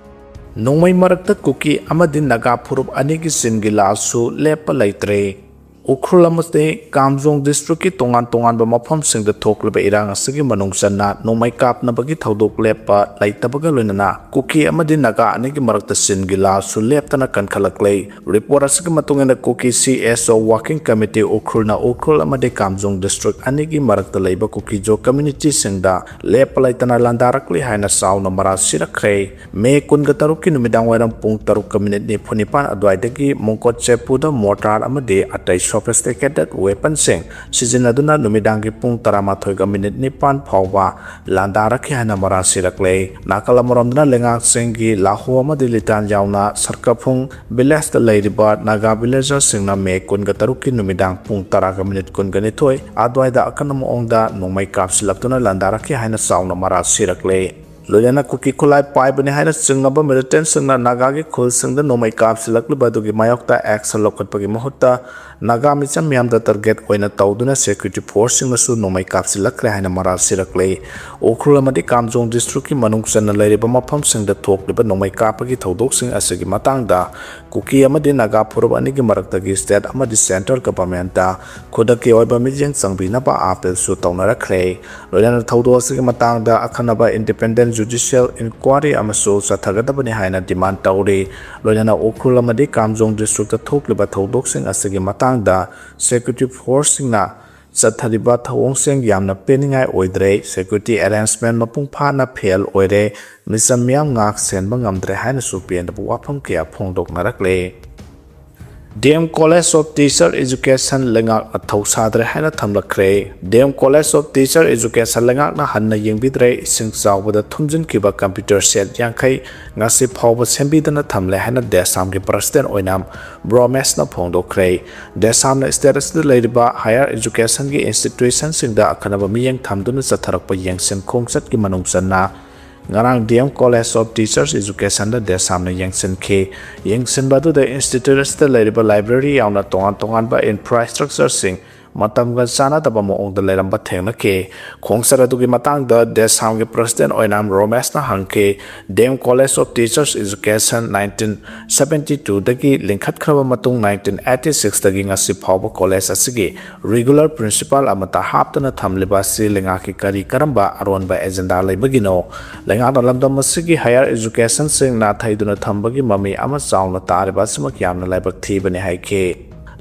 ꯅꯣꯡꯃꯩ ꯃꯔꯛꯇ ꯀꯨꯀꯤ ꯑꯃꯗꯤ ꯅꯥꯒꯥ ꯐꯨꯔꯨꯞ ꯑꯅꯤꯒꯤ ꯆꯤꯟꯒꯤ ꯂꯥꯜꯁꯨ ꯂꯦꯞꯄ ꯂꯩꯇ꯭ꯔꯦ꯫ ꯎꯈ꯭ꯔꯨꯜ ꯑꯃꯗꯤ ꯀꯥꯝꯖꯣꯡ districtꯀꯤ ꯇꯣꯉꯥꯟ ꯇꯣꯉꯥꯟꯕ ꯃꯐꯝꯁꯤꯡꯗ ꯊꯣꯛꯂꯤꯕ ꯏꯔꯥꯡ ꯑꯁꯤꯒꯤ ꯃꯅꯨꯡ ꯆꯟꯅ ꯅꯣꯡꯃꯩ ꯀꯥꯞꯅꯕꯒꯤ ꯊꯧꯗꯣꯛ ꯂꯦꯞꯄ ꯂꯩꯇꯕꯒ ꯂꯣꯏꯅꯅ ꯀꯨꯀꯤ ꯑꯃꯗꯤ ꯅꯥꯒꯥ ꯑꯅꯤꯒꯤ ꯃꯔꯛꯇ ꯆꯤꯟꯒꯤ ꯂꯥꯜꯁꯨ ꯂꯦꯞꯇꯅ ꯀꯟꯈꯠꯂꯛꯂꯦ꯫ Report ꯑꯁꯤꯒꯤ ꯃꯇꯨꯡ ꯏꯟꯅ ꯀꯨꯀꯤ C S O Working Committee ꯎꯈ꯭ꯔꯨꯜꯅ Ukhrul ꯑꯃꯗꯤ ꯀꯥꯝꯖꯣꯡ district ꯑꯅꯤꯒꯤ ꯃꯔꯛꯇ ꯂꯩꯕ ꯀꯨꯀꯤꯖꯣ communityꯁꯤꯡꯗ ꯂꯦꯞꯄ ꯂꯩꯇꯅ ꯂꯥꯟꯗꯥꯔꯛꯂꯤ ꯍꯥꯏꯅ ꯆꯥꯎꯅ ꯃꯔꯥꯜ ꯁꯤꯔꯛꯈ꯭ꯔꯦ꯫ ꯃꯦ ꯀꯨꯟꯒ ꯇꯔꯨꯛꯀꯤ ꯅꯨꯃꯤꯗꯥꯡ ꯋꯥꯏꯔꯝ ꯄꯨꯡ ꯇꯔꯨꯛꯀ ꯃꯤꯅꯤꯠ ꯅꯤꯐꯨ ꯅꯤꯄꯥꯟ ꯑꯗꯨꯋꯥꯏꯗꯒꯤ ꯃꯣꯡꯀꯣꯠ ꯆꯦꯄꯨꯗ mortar ꯑꯃꯗꯤ ꯑꯇꯩ sophisticated weaponꯁꯤꯡ ꯁꯤꯖꯤꯟꯅꯗꯨꯅ ꯅꯨꯃꯤꯗꯥꯡꯒꯤ ꯄꯨꯡ ꯇꯔꯥꯃꯥꯊꯣꯏꯒ ꯃꯤꯅꯤꯠ ꯅꯤꯄꯥꯟ ꯐꯥꯎꯕ ꯂꯥꯟꯗꯥꯔꯛꯈꯤ ꯍꯥꯏꯅ ꯃꯔꯥꯜ ꯁꯤꯔꯛꯂꯦ꯫ ꯅꯥꯀꯜ ꯑꯃꯔꯣꯝꯗꯅ ꯂꯩꯉꯥꯛꯁꯤꯡꯒꯤ ꯂꯥꯍꯣ ꯑꯃꯗꯤ ꯂꯤꯇꯥꯟ ꯌꯥꯎꯅ ꯁꯔꯀꯐꯨꯡ villageꯇ ꯂꯩꯔꯤꯕ ꯅꯥꯒꯥ villagerꯁꯤꯡꯅ ꯃꯦ ꯀꯨꯟꯒ ꯇꯔꯨꯛꯀꯤ ꯅꯨꯃꯤꯗꯥꯡ ꯄꯨꯡ ꯇꯔꯥꯒ ꯃꯤꯅꯤꯠ ꯀꯨꯟꯒ ꯅꯤꯊꯣꯏ ꯑꯗꯨꯋꯥꯏꯗ ꯑꯀꯟꯕ ꯃꯑꯣꯡꯗ ꯅꯣꯡꯃꯩ ꯀꯥꯞꯁꯤꯜꯂꯛꯇꯨꯅ ꯂꯥꯟꯗꯥꯔꯛꯈꯤ ꯍꯥꯏꯅ ꯆꯥꯎꯅ ꯃꯔꯥꯜ ꯁꯤꯔꯛꯂꯦ꯫ ꯂꯣꯏꯅꯅ ꯀꯨꯀꯤ ꯈꯨꯠꯂꯥꯏ ꯄꯥꯏꯕꯅꯤ ꯍꯥꯏꯅ ꯆꯤꯡꯅꯕ militantꯁꯤꯡꯅ ꯅꯥꯒꯥꯒꯤ ꯈꯨꯜꯁꯤꯡꯗ ꯅꯣꯡꯃꯩ ꯀꯥꯞꯁꯤꯜꯂꯛꯂꯤꯕ ꯑꯗꯨꯒꯤ ꯃꯥꯌꯣꯛꯇ action ꯂꯧꯈꯠꯄꯒꯤ ꯃꯍꯨꯠꯇ ꯅꯥꯒꯥ ꯃꯤꯆꯝ ꯃꯤꯌꯥꯝꯗ target ꯑꯣꯏꯅ ꯇꯧꯗꯨꯅ security forceꯁꯤꯡꯅꯁꯨ ꯅꯣꯡꯃꯩ ꯀꯥꯞꯁꯤꯜꯂꯛꯈ꯭ꯔꯦ ꯍꯥꯏꯅ ꯃꯔꯥꯜ ꯁꯤꯔꯛꯂꯦ꯫ ꯎꯈ꯭ꯔꯨꯜ ꯑꯃꯗꯤ ꯀꯥꯝꯖꯣꯡ districtꯀꯤ ꯃꯅꯨꯡ ꯆꯟꯅ ꯂꯩꯔꯤꯕ ꯃꯐꯝꯁꯤꯡꯗ ꯊꯣꯛꯂꯤꯕ ꯅꯣꯡꯃꯩ ꯀꯥꯞꯄꯒꯤ ꯊꯧꯗꯣꯛꯁꯤꯡ ꯑꯁꯤꯒꯤ ꯃꯇꯥꯡꯗ ꯀꯨꯀꯤ ꯑꯃꯗꯤ ꯅꯥꯒꯥ ꯐꯨꯔꯨꯞ ꯑꯅꯤꯒꯤ ꯃꯔꯛꯇꯒꯤ state ꯑꯃꯗꯤ central governmentꯇ ꯈꯨꯗꯛꯀꯤ ꯑꯣꯏꯕ ꯃꯤꯠꯌꯦꯡ ꯆꯪꯕꯤꯅꯕ appealꯁꯨ ꯇꯧꯅꯔꯛꯈ꯭ꯔꯦ꯫ ꯂꯣꯏꯅꯅ ꯊꯧꯗꯣꯛ ꯑꯁꯤꯒꯤ ꯃꯇꯥꯡꯗ ꯑꯈꯟꯅꯕ independent judicial inquiry ꯑꯃꯁꯨ ꯆꯠꯊꯒꯗꯕꯅꯤ ꯍꯥꯏꯅ demand ꯇꯧꯔꯤ꯫ ꯂꯣꯏꯅꯅ ꯎꯈ꯭ꯔꯨꯜ ꯑꯃꯗꯤ ꯀꯥꯝꯖꯣꯡ districtꯇ ꯊꯣꯛꯂꯤꯕ ꯊꯧꯗꯣꯛꯁꯤꯡ ꯑꯁꯤꯒꯤ ꯃꯇꯥꯡꯗ security forceꯁꯤꯡꯅ ꯆꯠꯊꯔꯤꯕ ꯊꯧꯑꯣꯡꯁꯤꯡ ꯌꯥꯝꯅ ꯄꯦꯟꯅꯤꯡꯉꯥꯏ ꯑꯣꯏꯗ꯭ꯔꯦ꯫ Security arrangement ꯃꯄꯨꯡ ꯐꯥꯅ fail ꯑꯣꯏꯔꯦ꯫ ꯃꯤꯆꯝ ꯃꯤꯌꯥꯝ ꯉꯥꯛ ꯁꯦꯟꯕ ꯉꯝꯗ꯭ꯔꯦ ꯍꯥꯏꯅꯁꯨ ꯄꯦꯟꯗꯕ ꯋꯥꯐꯝ ꯀꯌꯥ ꯐꯣꯡꯗꯣꯛꯅꯔꯛꯂꯦ꯫ D M College of Teacher Education ꯂꯩꯉꯥꯛꯅ ꯊꯧꯁꯥꯗ꯭ꯔꯦ ꯍꯥꯏꯅ ꯊꯝꯂꯛꯈ꯭ꯔꯦ꯫ D M College of Teacher Education ꯂꯩꯉꯥꯛꯅ ꯍꯟꯅ ꯌꯦꯡꯕꯤꯗ꯭ꯔꯦ꯫ ꯏꯁꯤꯡ ꯆꯥꯎꯕꯗ ꯊꯨꯝꯖꯤꯟꯈꯤꯕ computer set ꯌꯥꯡꯈꯩ ꯉꯁꯤ ꯐꯥꯎꯕ ꯁꯦꯝꯕꯤꯗꯅ ꯊꯝꯂꯦ ꯍꯥꯏꯅ DESAMꯒꯤ president ꯑꯣꯏꯅꯥꯝ ꯕ꯭ꯔꯣꯃꯦꯁꯅ ꯐꯣꯡꯗꯣꯛꯈ꯭ꯔꯦ꯫ DESAMꯅ state ꯑꯁꯤꯗ ꯂꯩꯔꯤꯕ higher educationꯒꯤ institutionꯁꯤꯡꯗ ꯑꯈꯟꯅꯕ ꯃꯤꯠꯌꯦꯡ ꯊꯝꯗꯨꯅ ꯆꯠꯊꯔꯛꯄ ꯌꯦꯡꯁꯤꯟ ꯈꯣꯡꯆꯠꯀꯤ ꯃꯅꯨꯡ ꯆꯟꯅ ꯉꯔꯥꯡ D M College of Teachers Educationꯗ DESAMꯅ ꯌꯦꯡꯁꯤꯟꯈꯤ꯫ ꯌꯦꯡꯁꯤꯟꯕ ꯑꯗꯨꯗ institute ꯑꯁꯤꯗ ꯂꯩꯔꯤꯕ library ꯌꯥꯎꯅ ꯇꯣꯉꯥꯟ ꯇꯣꯉꯥꯟꯕ infrastructureꯁꯤꯡ ꯃꯇꯝꯒ ꯆꯥꯟꯅꯗꯕ ꯃꯑꯣꯡꯗ ꯂꯩꯔꯝꯕ ꯊꯦꯡꯅꯈꯤ꯫ ꯈꯣꯡꯆꯠ ꯑꯗꯨꯒꯤ ꯃꯇꯥꯡꯗ DESAMꯒꯤ president Oinam ꯔꯣꯃꯦꯁꯅ ꯍꯪꯈꯤ꯫ D M College of Teachers Education nineteen seventy twoꯗꯒꯤ ꯂꯤꯡꯈꯠꯈ꯭ꯔꯕ ꯃꯇꯨꯡ nineteen eighty sixꯇꯒꯤ ꯉꯁꯤ ꯐꯥꯎꯕ college ꯑꯁꯤꯒꯤ regular principal ꯑꯃꯠꯇ ꯍꯥꯞꯇꯅ ꯊꯝꯂꯤꯕ ꯑꯁꯤ ꯂꯩꯉꯥꯛꯀꯤ ꯀꯔꯤ ꯀꯔꯝꯕ ꯑꯔꯣꯟꯕ agenda ꯂꯩꯕꯒꯤꯅꯣ? ꯂꯩꯉꯥꯛꯅ ꯂꯝꯗꯝ ꯑꯁꯤꯒꯤ higher educationꯁꯤꯡ ꯅꯥꯊꯩꯗꯨꯅ ꯊꯝꯕꯒꯤ ꯃꯃꯤ ꯑꯃ ꯆꯥꯎꯅ ꯇꯥꯔꯤꯕ ꯑꯁꯤꯃꯛ ꯌꯥꯝꯅ ꯂꯥꯏꯕꯛ ꯊꯤꯕꯅꯤ ꯍꯥꯏꯈꯤ꯫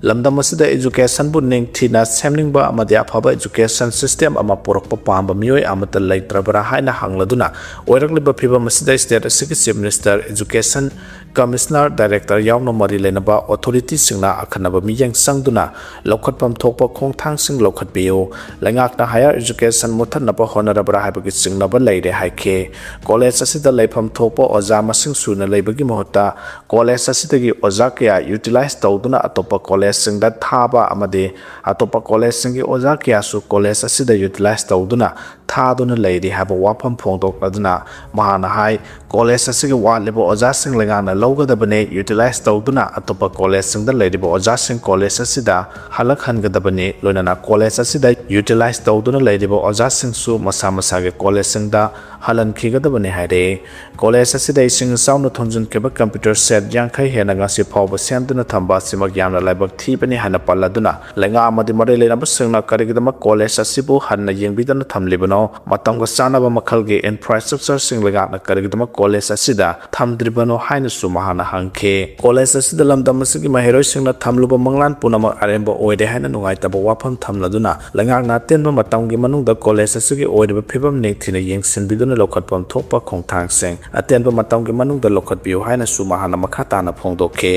ꯂꯝꯗꯝ ꯑꯁꯤꯗ educationꯕꯨ ꯅꯤꯡꯊꯤꯅ ꯁꯦꯝꯅꯤꯡꯕ ꯑꯃꯗꯤ ꯑꯐꯕ education system ꯑꯃ ꯄꯨꯔꯛꯄ ꯄꯥꯝꯕ ꯃꯤꯑꯣꯏ ꯑꯃꯠꯇ ꯂꯩꯇ꯭ꯔꯕ꯭ꯔꯥ ꯍꯥꯏꯅ ꯍꯪꯂꯗꯨꯅ ꯑꯣꯏꯔꯛꯂꯤꯕ ꯐꯤꯕꯝ ꯑꯁꯤꯗ state ꯑꯁꯤꯒꯤ chief minister, education commissioner, director ꯌꯥꯎꯅ ꯃꯔꯤ ꯂꯩꯅꯕ authorityꯁꯤꯡꯅ ꯑꯈꯟꯅꯕ ꯃꯤꯠꯌꯦꯡ ꯆꯪꯗꯨꯅ ꯂꯧꯈꯠꯐꯝ ꯊꯣꯛꯄ ꯈꯣꯡꯊꯥꯡꯁꯤꯡ ꯂꯧꯈꯠꯄꯤꯌꯨ꯫ ꯂꯩꯉꯥꯛꯅ higher education ꯃꯨꯠꯊꯠꯅꯕ ꯍꯣꯠꯅꯔꯕ꯭ꯔꯥ ꯍꯥꯏꯕꯒꯤ ꯆꯤꯡꯅꯕ ꯂꯩꯔꯦ ꯍꯥꯏꯈꯤ꯫ College ꯑꯁꯤꯗ ꯂꯩꯐꯝ ꯊꯣꯛꯄ ꯑꯣꯖꯥ ꯃꯁꯤꯡ ꯁꯨꯅ ꯂꯩꯕꯒꯤ ꯃꯍꯨꯠꯇ college ꯑꯁꯤꯗꯒꯤ ꯑꯣꯖꯥ ꯀꯌꯥ utilize ꯇꯧꯗꯨꯅ ꯑꯇꯣꯞꯄ college ꯁꯤꯡꯗ ꯊꯥꯕ ꯑꯃꯗꯤ ꯑꯇꯣꯞꯄ ꯀꯣꯂꯦꯖꯁꯤꯡꯒꯤ ꯑꯣꯖꯥ ꯀꯌꯥꯁꯨ ꯀꯣꯂꯦꯖ ꯑꯁꯤꯗ ꯌꯨꯇꯤꯂꯥꯏꯁ ꯇꯧꯗꯨꯅ ꯊꯥꯗꯨꯅ ꯂꯩꯔꯤ ꯍꯥꯏꯕ ꯋꯥꯐꯝ ꯐꯣꯡꯗꯣꯛꯂꯗꯨꯅ ꯃꯍꯥꯛꯅ ꯍꯥꯏ, ꯀꯣꯂꯦꯖ ꯑꯁꯤꯒꯤ ꯋꯥꯠꯂꯤꯕ ꯑꯣꯖꯥꯁꯤꯡ ꯂꯩꯉꯥꯛꯅ ꯂꯧꯒꯗꯕꯅꯤ, ꯌꯨꯇꯤꯂꯥꯏꯁ ꯇꯧꯗꯨꯅ ꯑꯇꯣꯞꯄ ꯀꯣꯂꯦꯖꯁꯤꯡꯗ ꯂꯩꯔꯤꯕ ꯑꯣꯖꯥꯁꯤꯡ ꯀꯣꯂꯦꯖ ꯑꯁꯤꯗ ꯍꯜꯂꯛꯍꯟꯒꯗꯕꯅꯤ, ꯂꯣꯏꯅꯅ ꯀꯣꯂꯦꯖ ꯑꯁꯤꯗ ꯌꯨꯇꯤꯂꯥꯏꯁ ꯇꯧꯗꯨꯅ ꯂꯩꯔꯤꯕ ꯑꯣꯖꯥꯁꯤꯡꯁꯨ ꯃꯁꯥ ꯃꯁꯥꯒꯤ ꯀꯣꯂꯦꯖꯁꯤꯡꯗ ꯍꯜꯍꯟꯈꯤꯒꯗꯕꯅꯤ ꯍꯥꯏꯔꯦ꯫ ꯀꯣꯂꯦꯖ ꯑꯁꯤꯗ ꯏꯁꯤꯡ ꯏꯆꯥꯎꯅ ꯊꯨꯝꯖꯤꯟꯈꯤꯕ ꯀꯝꯄ꯭ꯌꯨꯇꯔ ꯁꯦꯠ ꯌꯥꯡꯈꯩ ꯍꯦꯟꯅ ꯉꯁꯤ ꯐꯥꯎꯕ ꯁꯦꯝꯗꯨꯅ ꯊꯝꯕ ꯑꯁꯤꯃꯛ ꯌꯥꯝꯅ ꯂꯥꯏꯕꯛ ꯊꯤꯕꯅꯤ ꯍꯥꯏꯅ ꯄꯜꯂꯗꯨꯅ, ꯂꯩꯉꯥꯛ ꯑꯃꯗꯤ ꯃꯔꯤ ꯂꯩꯅꯕꯁꯤꯡꯅ ꯀꯔꯤꯒꯤꯗꯃꯛ ꯀꯣꯂꯦꯖ ꯑꯁꯤꯕꯨ ꯍꯟꯅ ꯌꯦꯡꯕꯤꯗꯅ ꯊꯝꯂꯤꯕꯅꯣ? ꯃꯇꯝꯒ ꯆꯥꯅꯕ ꯃꯈꯜꯒꯤ ꯏꯟꯐ꯭ꯔꯥꯁ꯭ꯇ꯭ꯔꯛꯆꯔꯁꯤꯡ ꯂꯩꯉꯥꯛꯅ ꯀꯔꯤꯒꯤꯗꯃꯛ ꯀꯣꯂꯦꯖ ꯑꯁꯤꯗ ꯊꯝꯗ꯭ꯔꯤꯕꯅꯣ ꯍꯥꯏꯅꯁꯨ ꯃꯍꯥꯛꯅ ꯍꯪꯈꯤ꯫ ꯀꯣꯂꯦꯖ ꯑꯁꯤꯗ ꯂꯝꯗꯝ ꯑꯁꯤꯒꯤ ꯃꯍꯩꯔꯣꯏꯁꯤꯡꯅ ꯊꯝꯂꯨꯕ ꯃꯪꯂꯥꯟ ꯄꯨꯝꯅꯃꯛ ꯑꯔꯦꯝꯕ ꯑꯣꯏꯔꯦ ꯍꯥꯏꯅ ꯅꯨꯡꯉꯥꯏꯇꯕ ꯋꯥꯐꯝ ꯊꯝꯂꯗꯨꯅ, ꯂꯩꯉꯥꯛꯅ ꯑꯇꯦꯟꯕ ꯃꯇꯝꯒꯤ ꯃꯅꯨꯡꯗ ꯀꯣꯂꯦꯖ ꯑꯁꯤꯒꯤ ꯑꯣꯏꯔꯤꯕ ꯐꯤꯕꯝ ꯅꯤꯡꯊꯤꯅ ꯌꯦꯡꯁꯤꯟꯕꯤꯗꯨꯅ ꯂꯧꯈꯠꯐꯝ ꯊꯣꯛꯄ ꯈꯣꯡꯊꯥꯡꯁꯤꯡ ꯑꯇꯦꯟꯕ ꯃꯇꯝꯒꯤ ꯃꯅꯨꯡꯗ ꯂꯧꯈꯠꯄꯤꯌꯨ ꯍꯥꯏꯅꯁꯨ ꯃꯍꯥꯛꯅ ꯃꯈꯥ ꯇꯥꯅ ꯐꯣꯡꯗꯣꯛꯈꯤ꯫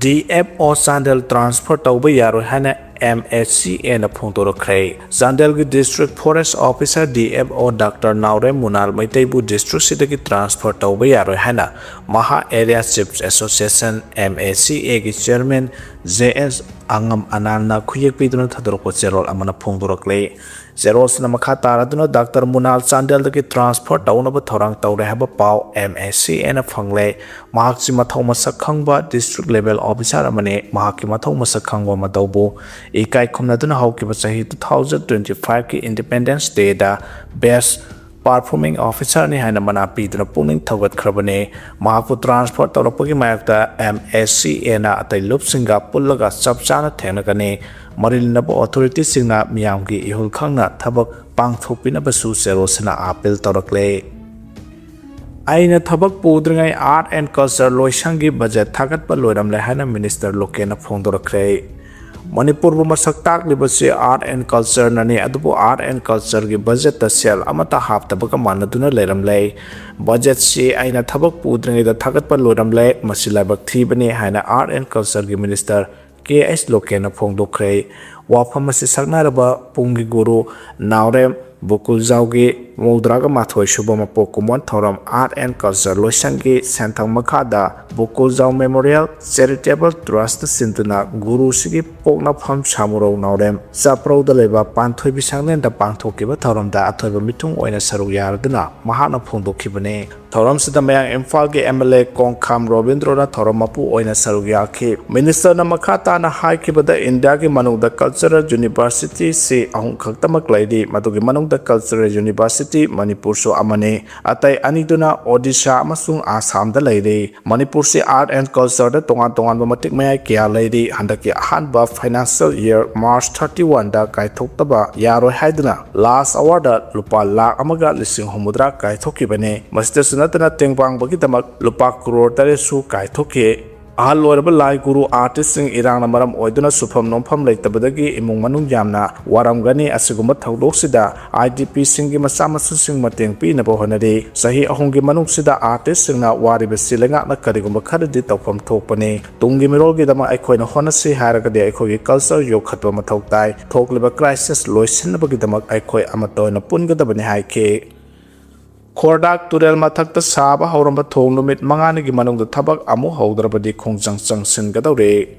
ꯗꯤ ꯑꯦꯐ ꯑꯣ ꯆꯥꯟꯗꯦꯜ ꯇ꯭ꯔꯥꯟꯁꯐꯔ ꯇꯧꯕ ꯌꯥꯔꯣꯏ ꯍꯥꯏꯅ ꯑꯦꯝ ꯑꯦꯁ ꯁꯤ ꯑꯦꯅ ꯐꯣꯡꯗꯣꯔꯛꯈ꯭ꯔꯦ꯫ ꯆꯥꯟꯗꯦꯜꯒꯤ district forest officer D F O doctor Naorem Munal ꯃꯩꯇꯩꯕꯨ ꯗꯤꯁꯇ꯭ꯔꯤꯛꯁꯤꯗꯒꯤ ꯇ꯭ꯔꯥꯟꯁꯐꯔ ꯇꯧꯕ ꯌꯥꯔꯣꯏ ꯍꯥꯏꯅ ꯃꯍꯥ area chiefs association, M A C ꯑꯦꯒꯤ ꯆꯤꯌꯔꯃꯦꯟ ꯖꯦ ꯑꯦꯁ ꯑꯉꯝ ꯑꯅꯥꯜꯅ ꯈꯨꯌꯦꯛ ꯄꯤꯗꯨꯅ ꯊꯥꯗꯣꯔꯛꯄ ꯆꯦꯔꯣꯜ ꯑꯃꯅ ꯐꯣꯡꯗꯣꯔꯛꯂꯦ꯫ ꯆꯦꯔꯣꯜꯁꯤꯅ ꯃꯈꯥ ꯇꯥꯔꯗꯨꯅ ꯗꯥꯛꯇꯔ ꯃꯨꯅꯥꯜ ꯆꯥꯟꯗꯦꯜꯗꯒꯤ ꯇ꯭ꯔꯥꯟꯁꯐꯔ ꯇꯧꯅꯕ ꯊꯧꯔꯥꯡ ꯇꯧꯔꯦ ꯍꯥꯏꯕ ꯄꯥꯎ ꯑꯦꯝ ꯑꯦ ꯁꯤ ꯑꯦꯅ ꯐꯪꯂꯦ꯫ ꯃꯍꯥꯛꯁꯤ ꯃꯊꯧ ꯃꯁꯛ ꯈꯪꯕ ꯗꯤꯁꯇ꯭ꯔꯤꯛ ꯂꯦꯚꯦꯜ ꯑꯣꯐꯤꯁꯥꯔ ꯑꯃꯅꯤ꯫ ꯃꯍꯥꯛꯀꯤ ꯃꯊꯧ ꯃꯁꯛ ꯈꯪꯕ ꯃꯇꯧꯕꯨ ꯏꯀꯥꯏ ꯈꯨꯝꯅꯗꯨꯅ ꯍꯧꯈꯤꯕ ꯆꯍꯤ two thousand twenty five ꯀꯤ Independence Day ꯗ best performing officer ꯅꯤ ꯍꯥꯏꯅ ꯃꯅꯥ ꯄꯤꯗꯨꯅ ꯄꯨꯛꯅꯤꯡ ꯊꯧꯒꯠꯈ꯭ꯔꯕꯅꯤ꯫ ꯃꯍꯥꯛꯄꯨ ꯇ꯭ꯔꯥꯟꯁꯐꯔ ꯇꯧꯔꯛꯄꯒꯤ ꯃꯥꯌꯣꯛꯇ ꯑꯦꯝ ꯑꯦ ꯁꯤ ꯑꯦꯅ ꯑꯇꯩ ꯂꯨꯞꯁꯤꯡꯒ ꯄꯨꯜꯂꯒ ꯆꯞ ꯆꯥꯅ ꯊꯦꯡꯅꯒꯅꯤ꯫ ꯃꯔꯤ ꯂꯩꯅꯕ ꯑꯣꯊꯣꯔꯤꯇꯤꯁꯤꯡꯅ ꯃꯤꯌꯥꯝꯒꯤ ꯏꯍꯨꯜ ꯈꯪꯅ ꯊꯕꯛ ꯄꯥꯡꯊꯣꯛꯄꯤꯅꯕꯁꯨ ꯆꯦꯔꯣꯜꯁꯤꯅ ꯑꯥꯄꯤꯜ ꯇꯧꯔꯛꯂꯦ꯫ ꯑꯩꯅ ꯊꯕꯛ ꯄꯨꯗ꯭ꯔꯤꯉꯩ Art and Culture ꯂꯣꯏꯁꯪꯒꯤ ꯕꯖꯦꯠ ꯊꯥꯒꯠꯄ ꯂꯣꯏꯔꯝꯂꯦ ꯍꯥꯏꯅ ꯃꯤꯅꯤꯁꯇꯔ ꯂꯣꯀꯦꯟꯅ ꯐꯣꯡꯗꯣꯔꯛꯈ꯭ꯔꯦ꯫ ꯃꯅꯤꯄꯨꯔꯕꯨ ꯃꯁꯛ ꯇꯥꯛꯂꯤꯕꯁꯤ Art and Culture ꯅꯅꯤ, ꯑꯗꯨꯕꯨ Art and Culture ꯒꯤ ꯕꯖꯦꯠꯇ ꯁꯦꯜ ꯑꯃꯠꯇ ꯍꯥꯞꯇꯕꯒ ꯃꯥꯟꯅꯗꯨꯅ ꯂꯩꯔꯝꯂꯦ꯫ ꯕꯖꯦꯠꯁꯤ ꯑꯩꯅ ꯊꯕꯛ ꯄꯨꯗ꯭ꯔꯤꯉꯩꯗ ꯊꯥꯒꯠꯄ ꯂꯣꯏꯔꯝꯂꯦ, ꯃꯁꯤ ꯂꯥꯏꯕꯛ ꯊꯤꯕꯅꯤ ꯍꯥꯏꯅ Art and Culture ꯒꯤ ꯃꯤꯅꯤꯁꯇꯔ ꯀꯦ ꯑꯩꯆ ꯂꯣꯀꯦꯟꯅ ꯐꯣꯡꯗꯣꯛꯈ꯭ꯔꯦ꯫ ꯋꯥꯐꯝ ꯑꯁꯤ ꯁꯛꯅꯔꯕ ꯄꯨꯡꯒꯤ ꯒꯨꯔꯨ ꯅꯥꯎꯔꯦꯝ ꯕꯨꯀꯨꯜꯖꯥꯎꯒꯤ ꯃꯧꯗ꯭ꯔꯥꯒ ꯃꯥꯊꯣꯏ ꯁꯨꯕ ꯃꯄꯣꯛ ꯀꯨꯝꯑꯣꯟ ꯊꯧꯔꯝ Art and Culture ꯂꯣꯏꯁꯪꯒꯤ ꯁꯦꯟꯊꯪ ꯃꯈꯥꯗ ꯕꯨꯀꯨꯜꯖꯥꯎ Memorial Charitable Trust ꯁꯤꯟꯗꯨꯅ ꯒꯨꯔꯨꯁꯤꯒꯤ ꯄꯣꯛꯅꯐꯝ ꯁꯥꯃꯨꯔꯧ ꯅꯥꯎꯔꯦꯝ ꯆꯥꯄ꯭ꯔꯧꯗ ꯂꯩꯕ ꯄꯥꯟꯊꯣꯏꯕꯤ ꯁꯪꯂꯦꯟꯗ ꯄꯥꯡꯊꯣꯛꯈꯤꯕ ꯊꯧꯔꯝꯗ ꯑꯊꯣꯏꯕ ꯃꯤꯊꯨꯡ ꯑꯣꯏꯅ ꯁꯔꯨꯛ ꯌꯥꯔꯗꯨꯅ ꯃꯍꯥꯛꯅ ꯐꯣꯡꯗꯣꯛꯈꯤꯕꯅꯤ꯫ ꯊꯧꯔꯝꯁꯤꯗ ꯃꯌꯥꯡ ꯏꯝꯐꯥꯜꯒꯤ M L A ꯀꯣꯡꯈꯥꯝ ꯔꯣꯕꯤꯟꯗ꯭ꯔꯣꯅ ꯊꯧꯔꯝ ꯃꯄꯨ ꯑꯣꯏꯅ ꯁꯔꯨꯛ ꯌꯥꯈꯤ꯫ ꯃꯤꯅꯤꯁꯇꯔꯅ ꯃꯈꯥ ꯇꯥꯅ ꯍꯥꯏꯈꯤꯕꯗ ꯏꯟꯗꯤꯌꯥꯒꯤ ꯃꯅꯨꯡꯗ cultural university ꯁꯤ ꯑꯍꯨꯝ ꯈꯛꯇꯃꯛ ꯂꯩꯔꯤ, ꯃꯗꯨꯒꯤ ꯃꯅꯨꯡꯗ cultural university ꯃꯅꯤꯄꯨꯔꯁꯨ ꯑꯃꯅꯤ꯫ ꯑꯇꯩ ꯑꯅꯤꯗꯨꯅ ꯑꯣꯗꯤꯁꯥ ꯑꯃꯁꯨꯡ ꯑꯁꯥꯝꯗ ꯂꯩꯔꯤ꯫ ꯃꯅꯤꯄꯨꯔꯁꯤ Art and Culture ꯗ ꯇꯣꯉꯥꯟ ꯇꯣꯉꯥꯟꯕ ꯃꯇꯤꯛ ꯃꯌꯥꯏ ꯀꯌꯥ ꯂꯩꯔꯤ꯫ ꯍꯟꯗꯛꯀꯤ ꯑꯍꯥꯟꯕ financial year March thirty one ꯗ ꯀꯥꯏꯊꯣꯛꯇꯕ ꯌꯥꯔꯣꯏ ꯍꯥꯏꯗꯨꯅ last hour ꯗ ꯂꯨꯄꯥ ꯂꯥꯈ ꯑꯃꯒ ꯂꯤꯁꯤꯡ ꯍꯨꯝꯐꯨꯇꯔꯥ ꯀꯥꯏꯊꯣꯛꯈꯤꯕꯅꯤ꯫ ꯃꯁꯤꯗꯁꯨ ꯅꯠꯇꯅ ꯇꯦꯡꯕꯥꯡꯕꯒꯤꯗꯃꯛ ꯂꯨꯄꯥ ꯀ꯭ꯔꯣꯔ ꯇꯔꯦꯠꯁꯨ ꯀꯥꯏꯊꯣꯛꯈꯤ꯫ ꯑꯍꯜ ꯑꯣꯏꯔꯕ ꯂꯥꯏ ꯒꯨꯔꯨ artist ꯁꯤꯡ ꯏꯔꯥꯡꯅ ꯃꯔꯝ ꯑꯣꯏꯗꯨꯅ ꯁꯨꯐꯝ ꯅꯣꯝꯐꯝ ꯂꯩꯇꯕꯗꯒꯤ ꯏꯃꯨꯡ ꯃꯅꯨꯡ ꯌꯥꯝꯅ ꯋꯥꯔꯝꯒꯅꯤ꯫ ꯑꯁꯤꯒꯨꯝꯕ ꯊꯧꯗꯣꯛꯁꯤꯗ I D P ꯁꯤꯡꯒꯤ ꯃꯆꯥ ꯃꯁꯨꯁꯤꯡ ꯃꯇꯦꯡ ꯄꯤꯅꯕ ꯍꯣꯠꯅꯔꯤ꯫ ꯆꯍꯤ ꯑꯍꯨꯝꯒꯤ ꯃꯅꯨꯡꯁꯤꯗ artist ꯁꯤꯡꯅ ꯋꯥꯔꯤꯕꯁꯤ ꯂꯩꯉꯥꯛꯅ ꯀꯔꯤꯒꯨꯝꯕ ꯈꯔꯗꯤ ꯇꯧꯐꯝ ꯊꯣꯛꯄꯅꯤ꯫ ꯇꯨꯡꯒꯤ ꯃꯤꯔꯣꯜꯒꯤꯗꯃꯛ ꯑꯩꯈꯣꯏꯅ ꯍꯣꯠꯅꯁꯤ ꯍꯥꯏꯔꯒꯗꯤ ꯑꯩꯈꯣꯏꯒꯤ culture ꯌꯣꯛꯈꯠꯄ ꯃꯊꯧ ꯇꯥꯏ꯫ ꯊꯣꯛꯂꯤꯕ crisis ꯂꯣꯏꯁꯤꯟꯅꯕꯒꯤꯗꯃꯛ ꯑꯩꯈꯣꯏ ꯑꯃꯠꯇ ꯑꯣꯏꯅ ꯄꯨꯟꯒꯗꯕꯅꯤ ꯍꯥꯏꯈꯤ꯫ ꯈꯣꯔꯗꯥꯛ ꯇꯨꯔꯦꯜ ꯃꯊꯛꯇ ꯁꯥꯕ ꯍꯧꯔꯝꯕ ꯊꯣꯡ ꯅꯨꯃꯤꯠ ꯃꯉꯥꯅꯤꯒꯤ ꯃꯅꯨꯡꯗ ꯊꯕꯛ ꯑꯃꯨꯛ ꯍꯧꯗ꯭ꯔꯕꯗꯤ ꯈꯣꯡꯖꯪ ꯆꯪꯁꯤꯟꯒꯗꯧꯔꯤ꯫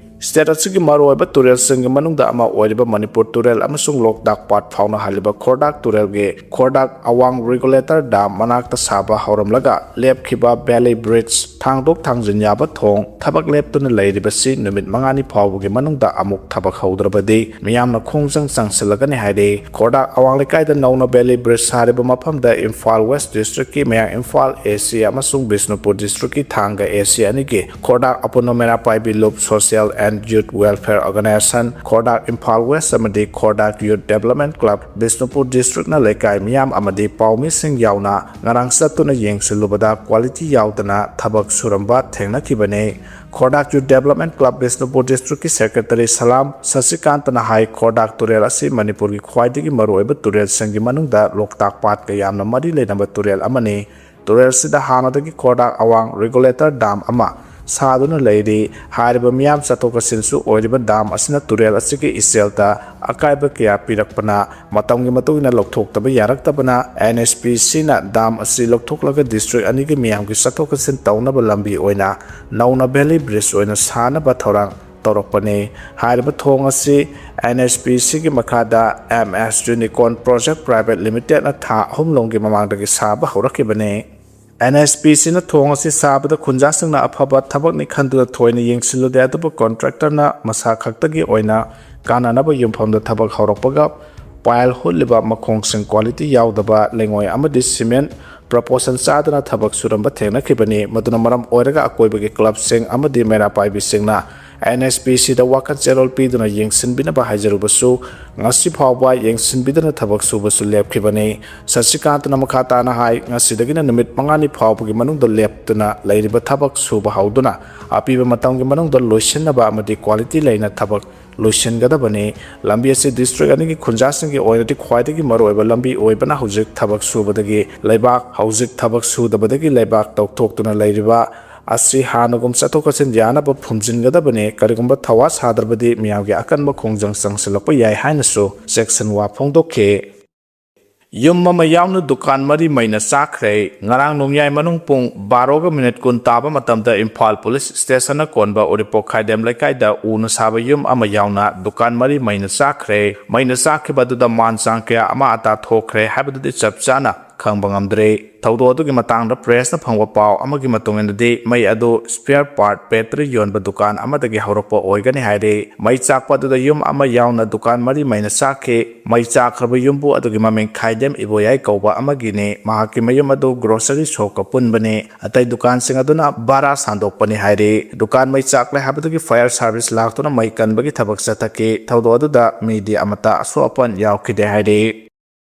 State ꯑꯁꯤꯒꯤ ꯃꯔꯨꯑꯣꯏꯕ ꯇꯨꯔꯦꯜꯁꯤꯡꯒꯤ ꯃꯅꯨꯡꯗ ꯑꯃ ꯑꯣꯏꯔꯤꯕ ꯃꯅꯤꯄꯨꯔ ꯇꯨꯔꯦꯜ ꯑꯃꯁꯨꯡ ꯂꯣꯛꯇꯥꯛ ꯄꯥꯠ ꯐꯥꯎꯅꯍꯜꯂꯤꯕ ꯈꯣꯔꯗꯥꯛ ꯇꯨꯔꯦꯜꯒꯤ ꯈꯣꯔꯗꯥꯛ ꯑꯋꯥꯡ regulator dam ꯃꯅꯥꯛꯇ ꯁꯥꯕ ꯍꯧꯔꯝꯂꯒ ꯂꯦꯞꯈꯤꯕ valley bridge, ꯊꯥꯡꯗꯣꯛ ꯊꯥꯡꯖꯤꯟ ꯌꯥꯕ ꯊꯣꯡ, ꯊꯕꯛ ꯂꯦꯞꯇꯨꯅ ꯂꯩꯔꯤꯕꯁꯤ ꯅꯨꯃꯤꯠ ꯃꯉꯥꯅꯤ ꯐꯥꯎꯕꯒꯤ ꯃꯅꯨꯡꯗ ꯑꯃꯨꯛ ꯊꯕꯛ ꯍꯧꯗ꯭ꯔꯕꯗꯤ ꯃꯤꯌꯥꯝꯅ ꯈꯣꯡꯖꯪ ꯆꯪꯁꯤꯜꯂꯒꯅꯤ ꯍꯥꯏꯔꯤ꯫ ꯈꯣꯔꯗꯥꯛ ꯑꯋꯥꯡ ꯂꯩꯀꯥꯏꯗ ꯅꯧꯅ valley bridge ꯁꯥꯔꯤꯕ ꯃꯐꯝꯗ ꯏꯝꯐꯥꯜ West district ꯀꯤ ꯃꯌꯥꯡ ꯏꯝꯐꯥꯜ A C ꯑꯃꯁꯨꯡ ꯕꯤꯁꯅꯨꯄꯨꯔ district ꯀꯤ ꯊꯥꯡꯒ A C ꯑꯅꯤꯒꯤ ꯈꯣꯔꯗꯥꯛ ꯑꯄꯨꯟꯕ ꯃꯩꯔꯥ ꯄꯥꯏꯕꯤ ꯂꯨꯞ Social and Youth Welfare Organisation, ꯈꯣꯔꯗꯥꯛ Imphal West ꯑꯃꯗꯤ ꯈꯣꯔꯗꯥꯛ Youth Development Club Bishnupur district ꯅ ꯂꯩꯀꯥꯏ ꯃꯤꯌꯥꯝ ꯑꯃꯗꯤ ꯄꯥꯎꯃꯤꯁꯤꯡ ꯌꯥꯎꯅ ꯉꯔꯥꯡ ꯆꯠꯇꯨꯅ ꯌꯦꯡꯁꯤꯜꯂꯨꯕꯗ quality ꯌꯥꯎꯗꯅ ꯊꯕꯛ ꯁꯨꯔꯝꯕ ꯊꯦꯡꯅꯈꯤꯕꯅꯤ꯫ ꯈꯣꯔꯗꯥꯛ Youth Development Club Bishnupur district ꯀꯤ secretary ꯁꯂꯥꯝ ꯁꯁꯤꯀꯥꯟꯇꯅ ꯍꯥꯏ, ꯈꯣꯔꯗꯥꯛ ꯇꯨꯔꯦꯜ ꯑꯁꯤ ꯃꯅꯤꯄꯨꯔꯒꯤ ꯈ꯭ꯋꯥꯏꯗꯒꯤ ꯃꯔꯨꯑꯣꯏꯕ ꯇꯨꯔꯦꯜꯁꯤꯡꯒꯤ ꯃꯅꯨꯡꯗ ꯂꯣꯛꯇꯥꯛ ꯄꯥꯠꯀ ꯌꯥꯝꯅ ꯃꯔꯤ ꯂꯩꯅꯕ ꯇꯨꯔꯦꯜ ꯑꯃꯅꯤ꯫ ꯇꯨꯔꯦꯜꯁꯤꯗ ꯍꯥꯟꯅꯗꯒꯤ ꯈꯣꯔꯗꯥꯛ ꯑꯋꯥꯡ regulator dam ꯑꯃ ꯁꯥꯗꯨꯅ ꯂꯩꯔꯤ꯫ ꯍꯥꯏꯔꯤꯕ ꯃꯤꯌꯥꯝ ꯆꯠꯊꯣꯛ ꯆꯠꯁꯤꯟꯁꯨ ꯑꯣꯏꯔꯤꯕ ꯗꯥꯝ ꯑꯁꯤꯅ ꯇꯨꯔꯦꯜ ꯑꯁꯤꯒꯤ ꯏꯆꯦꯜꯗ ꯑꯀꯥꯏꯕ ꯀꯌꯥ ꯄꯤꯔꯛꯄꯅ, ꯃꯇꯝꯒꯤ ꯃꯇꯨꯡ ꯏꯟꯅ ꯂꯧꯊꯣꯛꯇꯕ ꯌꯥꯔꯛꯇꯕꯅ, ꯑꯦꯟ ꯑꯦꯁ ꯄꯤ ꯁꯤꯅ ꯗꯥꯝ ꯑꯁꯤ ꯂꯧꯊꯣꯛꯂꯒ ꯗꯤꯁꯇ꯭ꯔꯤꯛ ꯑꯅꯤꯒꯤ ꯃꯤꯌꯥꯝꯒꯤ ꯆꯠꯊꯣꯛ ꯆꯠꯁꯤꯟ ꯇꯧꯅꯕ ꯂꯝꯕꯤ ꯑꯣꯏꯅ ꯅꯧꯅ ꯚꯦꯂꯤ ꯕ꯭ꯔꯤꯖ ꯑꯣꯏꯅ ꯁꯥꯅꯕ ꯊꯧꯔꯥꯡ ꯇꯧꯔꯛꯄꯅꯤ꯫ ꯍꯥꯏꯔꯤꯕ ꯊꯣꯡ ꯑꯁꯤ ꯑꯦꯟ ꯑꯦꯁ ꯄꯤ ꯁꯤꯒꯤ ꯃꯈꯥꯗ ꯑꯦꯝ ꯑꯦꯁ ꯌꯨꯅꯤꯀꯣꯔꯟ ꯄ꯭ꯔꯣꯖꯦꯛ ꯄ꯭ꯔꯥꯏꯚꯦꯠ ꯂꯤꯃꯤꯇꯦꯗꯅ ꯊꯥ ꯑꯍꯨꯝ ꯂꯣꯝꯒꯤ ꯃꯃꯥꯡꯗꯒꯤ ꯁꯥꯕ ꯍꯧꯔꯛꯈꯤꯕꯅꯤ꯫ ꯑꯦꯟ ꯑꯦꯁ ꯄꯤ ꯁꯤꯅ ꯊꯣꯡ ꯑꯁꯤ ꯁꯥꯕꯗ ꯈꯨꯟꯖꯥꯁꯤꯡꯅ ꯑꯐꯕ ꯊꯕꯛꯅꯤ ꯈꯟꯗꯨꯅ ꯊꯣꯏꯅ ꯌꯦꯡꯁꯤꯜꯂꯨꯗꯦ, ꯑꯗꯨꯕꯨ ꯀꯣꯟꯇ꯭ꯔꯦꯛꯇꯔꯅ ꯃꯁꯥ ꯈꯛꯇꯒꯤ ꯑꯣꯏꯅ ꯀꯥꯟꯅꯅꯕ ꯌꯨꯝꯐꯝꯗ ꯊꯕꯛ ꯍꯧꯔꯛꯄꯒ ꯄꯥꯏꯜ ꯍꯨꯠꯂꯤꯕ ꯃꯈꯣꯡꯁꯤꯡ ꯀ꯭ꯋꯥꯂꯤꯇꯤ ꯌꯥꯎꯗꯕ ꯂꯩꯉꯣꯏ ꯑꯃꯗꯤ ꯁꯤꯃꯦꯟ ꯄ꯭ꯔꯄꯣꯔꯁꯟ ꯆꯥꯗꯅ ꯊꯕꯛ ꯁꯨꯔꯝꯕ ꯊꯦꯡꯅꯈꯤꯕꯅꯤ꯫ ꯃꯗꯨꯅ ꯃꯔꯝ ꯑꯣꯏꯔꯒ ꯑꯀꯣꯏꯕꯒꯤ ꯀ꯭ꯂꯕꯁꯤꯡ ꯑꯃꯗꯤ ꯃꯩꯔꯥ ꯄꯥꯏꯕꯤꯁꯤꯡꯅ ꯑꯦꯟ ꯑꯦꯁ ꯄꯤ ꯁꯤꯗ ꯋꯥꯈꯜ ꯆꯦꯔꯣꯜ ꯄꯤꯗꯨꯅ ꯌꯦꯡꯁꯤꯟꯕꯤꯅꯕ ꯍꯥꯏꯖꯔꯨꯕꯁꯨ, ꯉꯁꯤ ꯐꯥꯎꯕ ꯌꯦꯡꯁꯤꯟꯕꯤꯗꯅ ꯊꯕꯛ ꯁꯨꯕꯁꯨ ꯂꯦꯞꯈꯤꯕꯅꯤ꯫ ꯁꯁꯤꯀꯥꯟꯇꯅ ꯃꯈꯥ ꯇꯥꯅ ꯍꯥꯏ, ꯉꯁꯤꯗꯒꯤꯅ ꯅꯨꯃꯤꯠ ꯃꯉꯥꯅꯤ ꯐꯥꯎꯕꯒꯤ ꯃꯅꯨꯡꯗ ꯂꯦꯞꯇꯨꯅ ꯂꯩꯔꯤꯕ ꯊꯕꯛ ꯁꯨꯕ ꯍꯧꯗꯨꯅ ꯑꯄꯤꯕ ꯃꯇꯝꯒꯤ ꯃꯅꯨꯡꯗ ꯂꯣꯏꯁꯤꯟꯅꯕ ꯑꯃꯗꯤ ꯀ꯭ꯋꯥꯂꯤꯇꯤ ꯂꯩꯅ ꯊꯕꯛ ꯂꯣꯏꯁꯤꯟꯒꯗꯕꯅꯤ꯫ ꯂꯝꯕꯤ ꯑꯁꯤ ꯗꯤꯁꯇ꯭ꯔꯤꯛ ꯑꯅꯤꯒꯤ ꯈꯨꯟꯖꯥꯁꯤꯡꯒꯤ ꯑꯣꯏꯅꯗꯤ ꯈ꯭ꯋꯥꯏꯗꯒꯤ ꯃꯔꯨꯑꯣꯏꯕ ꯂꯝꯕꯤ ꯑꯣꯏꯕꯅ ꯍꯧꯖꯤꯛ ꯊꯕꯛ ꯁꯨꯕꯗꯒꯤ ꯂꯩꯕꯥꯛ, ꯍꯧꯖꯤꯛ ꯊꯕꯛ ꯁꯨꯗꯕꯗꯒꯤ ꯂꯩꯕꯥꯛ ꯇꯧꯊꯣꯛꯇꯨꯅ ꯂꯩꯔꯤꯕ ꯑꯁꯤ ꯍꯥꯟꯅꯒꯨꯝ ꯆꯠꯊꯣꯛ ꯆꯠꯁꯤꯟ ꯌꯥꯅꯕ ꯐꯨꯝꯖꯤꯟꯒꯗꯕꯅꯤ꯫ ꯀꯔꯤꯒꯨꯝꯕ ꯊꯧꯋꯥ ꯁꯥꯗ꯭ꯔꯕꯗꯤ ꯃꯤꯌꯥꯝꯒꯤ ꯑꯀꯟꯕ ꯈꯣꯡꯖꯪ ꯆꯪꯁꯤꯜꯂꯛꯄ ꯌꯥꯏ ꯍꯥꯏꯅꯁꯨ ꯆꯦꯛꯁꯤꯟꯋꯥ ꯐꯣꯡꯗꯣꯛꯈꯤ꯫ ꯌꯨꯝ ꯑꯃ ꯌꯥꯎꯅ ꯗꯨꯀꯥꯟ ꯃꯔꯤ ꯃꯩꯅ ꯆꯥꯛꯈ꯭ꯔꯦ꯫ ꯉꯔꯥꯡ ꯅꯣꯡꯌꯥꯏ ꯃꯅꯨꯡ ꯄꯨꯡ ꯕꯥꯔꯣꯒ ꯃꯤꯅꯤꯠ ꯀꯨꯟ ꯇꯥꯕ ꯃꯇꯝꯗ ꯏꯝꯐꯥꯜ ꯄꯨꯂꯤꯁ ꯁ꯭ꯇꯦꯁꯟꯅ ꯀꯣꯟꯕ ꯎꯔꯤꯄꯣꯛ ꯈꯥꯏꯗꯦꯝ ꯂꯩꯀꯥꯏꯗ ꯎꯅ ꯁꯥꯕ ꯌꯨꯝ ꯑꯃ ꯌꯥꯎꯅ ꯗꯨꯀꯥꯟ ꯃꯔꯤ ꯃꯩꯅ ꯆꯥꯛꯈ꯭ꯔꯦ꯫ ꯃꯩꯅ ꯆꯥꯛꯈꯤꯕ ꯑꯗꯨꯗ ꯃꯥꯟ ꯆꯥꯡ ꯀꯌꯥ ꯑꯃ ꯑꯇꯥ ꯊꯣꯛꯈ꯭ꯔꯦ ꯍꯥꯏꯕꯗꯨꯗꯤ ꯆꯞ ꯆꯥꯅ ꯈꯪꯕ ꯉꯝꯗ꯭ꯔꯦ꯫ ꯊꯧꯗꯣꯛ ꯑꯗꯨꯒꯤ ꯃꯇꯥꯡꯗ ꯄ꯭ꯔꯦꯁꯅ ꯐꯪꯕ ꯄꯥꯎ ꯑꯃꯒꯤ ꯃꯇꯨꯡ ꯏꯟꯅꯗꯤ, ꯃꯩ ꯑꯗꯨ ꯁ꯭ꯄꯤꯌꯔ ꯄꯥꯔꯠ ꯕꯦꯇꯔꯤ ꯌꯣꯟꯕ ꯗꯨꯀꯥꯟ ꯑꯃꯗꯒꯤ ꯍꯧꯔꯛꯄ ꯑꯣꯏꯒꯅꯤ ꯍꯥꯏꯔꯦ꯫ ꯃꯩ ꯆꯥꯛꯄ ꯑꯗꯨꯗ ꯌꯨꯝ ꯑꯃ ꯌꯥꯎꯅ ꯗꯨꯀꯥꯟ ꯃꯔꯤ ꯃꯩꯅ ꯆꯥꯛꯈꯤ꯫ ꯃꯩ ꯆꯥꯛꯈ꯭ꯔꯕ ꯌꯨꯝꯕꯨ ꯑꯗꯨꯒꯤ ꯃꯃꯤꯡ ꯈꯥꯏꯗꯦꯝ ꯏꯕꯣꯌꯥꯏ ꯀꯧꯕ ꯑꯃꯒꯤꯅꯤ꯫ ꯃꯍꯥꯛꯀꯤ ꯃꯌꯨꯝ ꯑꯗꯨ ꯒ꯭ꯔꯣꯁꯔꯤ ꯁꯣꯞꯀ ꯄꯨꯟꯕꯅꯤ꯫ ꯑꯇꯩ ꯗꯨꯀꯥꯟꯁꯤꯡ ꯑꯗꯨꯅ ꯚꯔꯥ ꯁꯥꯟꯗꯣꯛꯄꯅꯤ ꯍꯥꯏꯔꯤ꯫ ꯗꯨꯀꯥꯟ ꯃꯩ ꯆꯥꯛꯂꯦ ꯍꯥꯏꯕꯗꯨꯒꯤ ꯐꯥꯌꯔ ꯁꯥꯔꯚꯤꯁ ꯂꯥꯛꯇꯨꯅ ꯃꯩ ꯀꯟꯕꯒꯤ ꯊꯕꯛ ꯆꯠꯊꯈꯤ꯫ ꯊꯧꯗꯣꯛ ꯑꯗꯨꯗ ꯃꯤꯗꯤ ꯑꯃꯠꯇ ꯑꯁꯣꯛ ꯑꯄꯟ ꯌꯥꯎꯈꯤꯗꯦ ꯍꯥꯏꯔꯤ꯫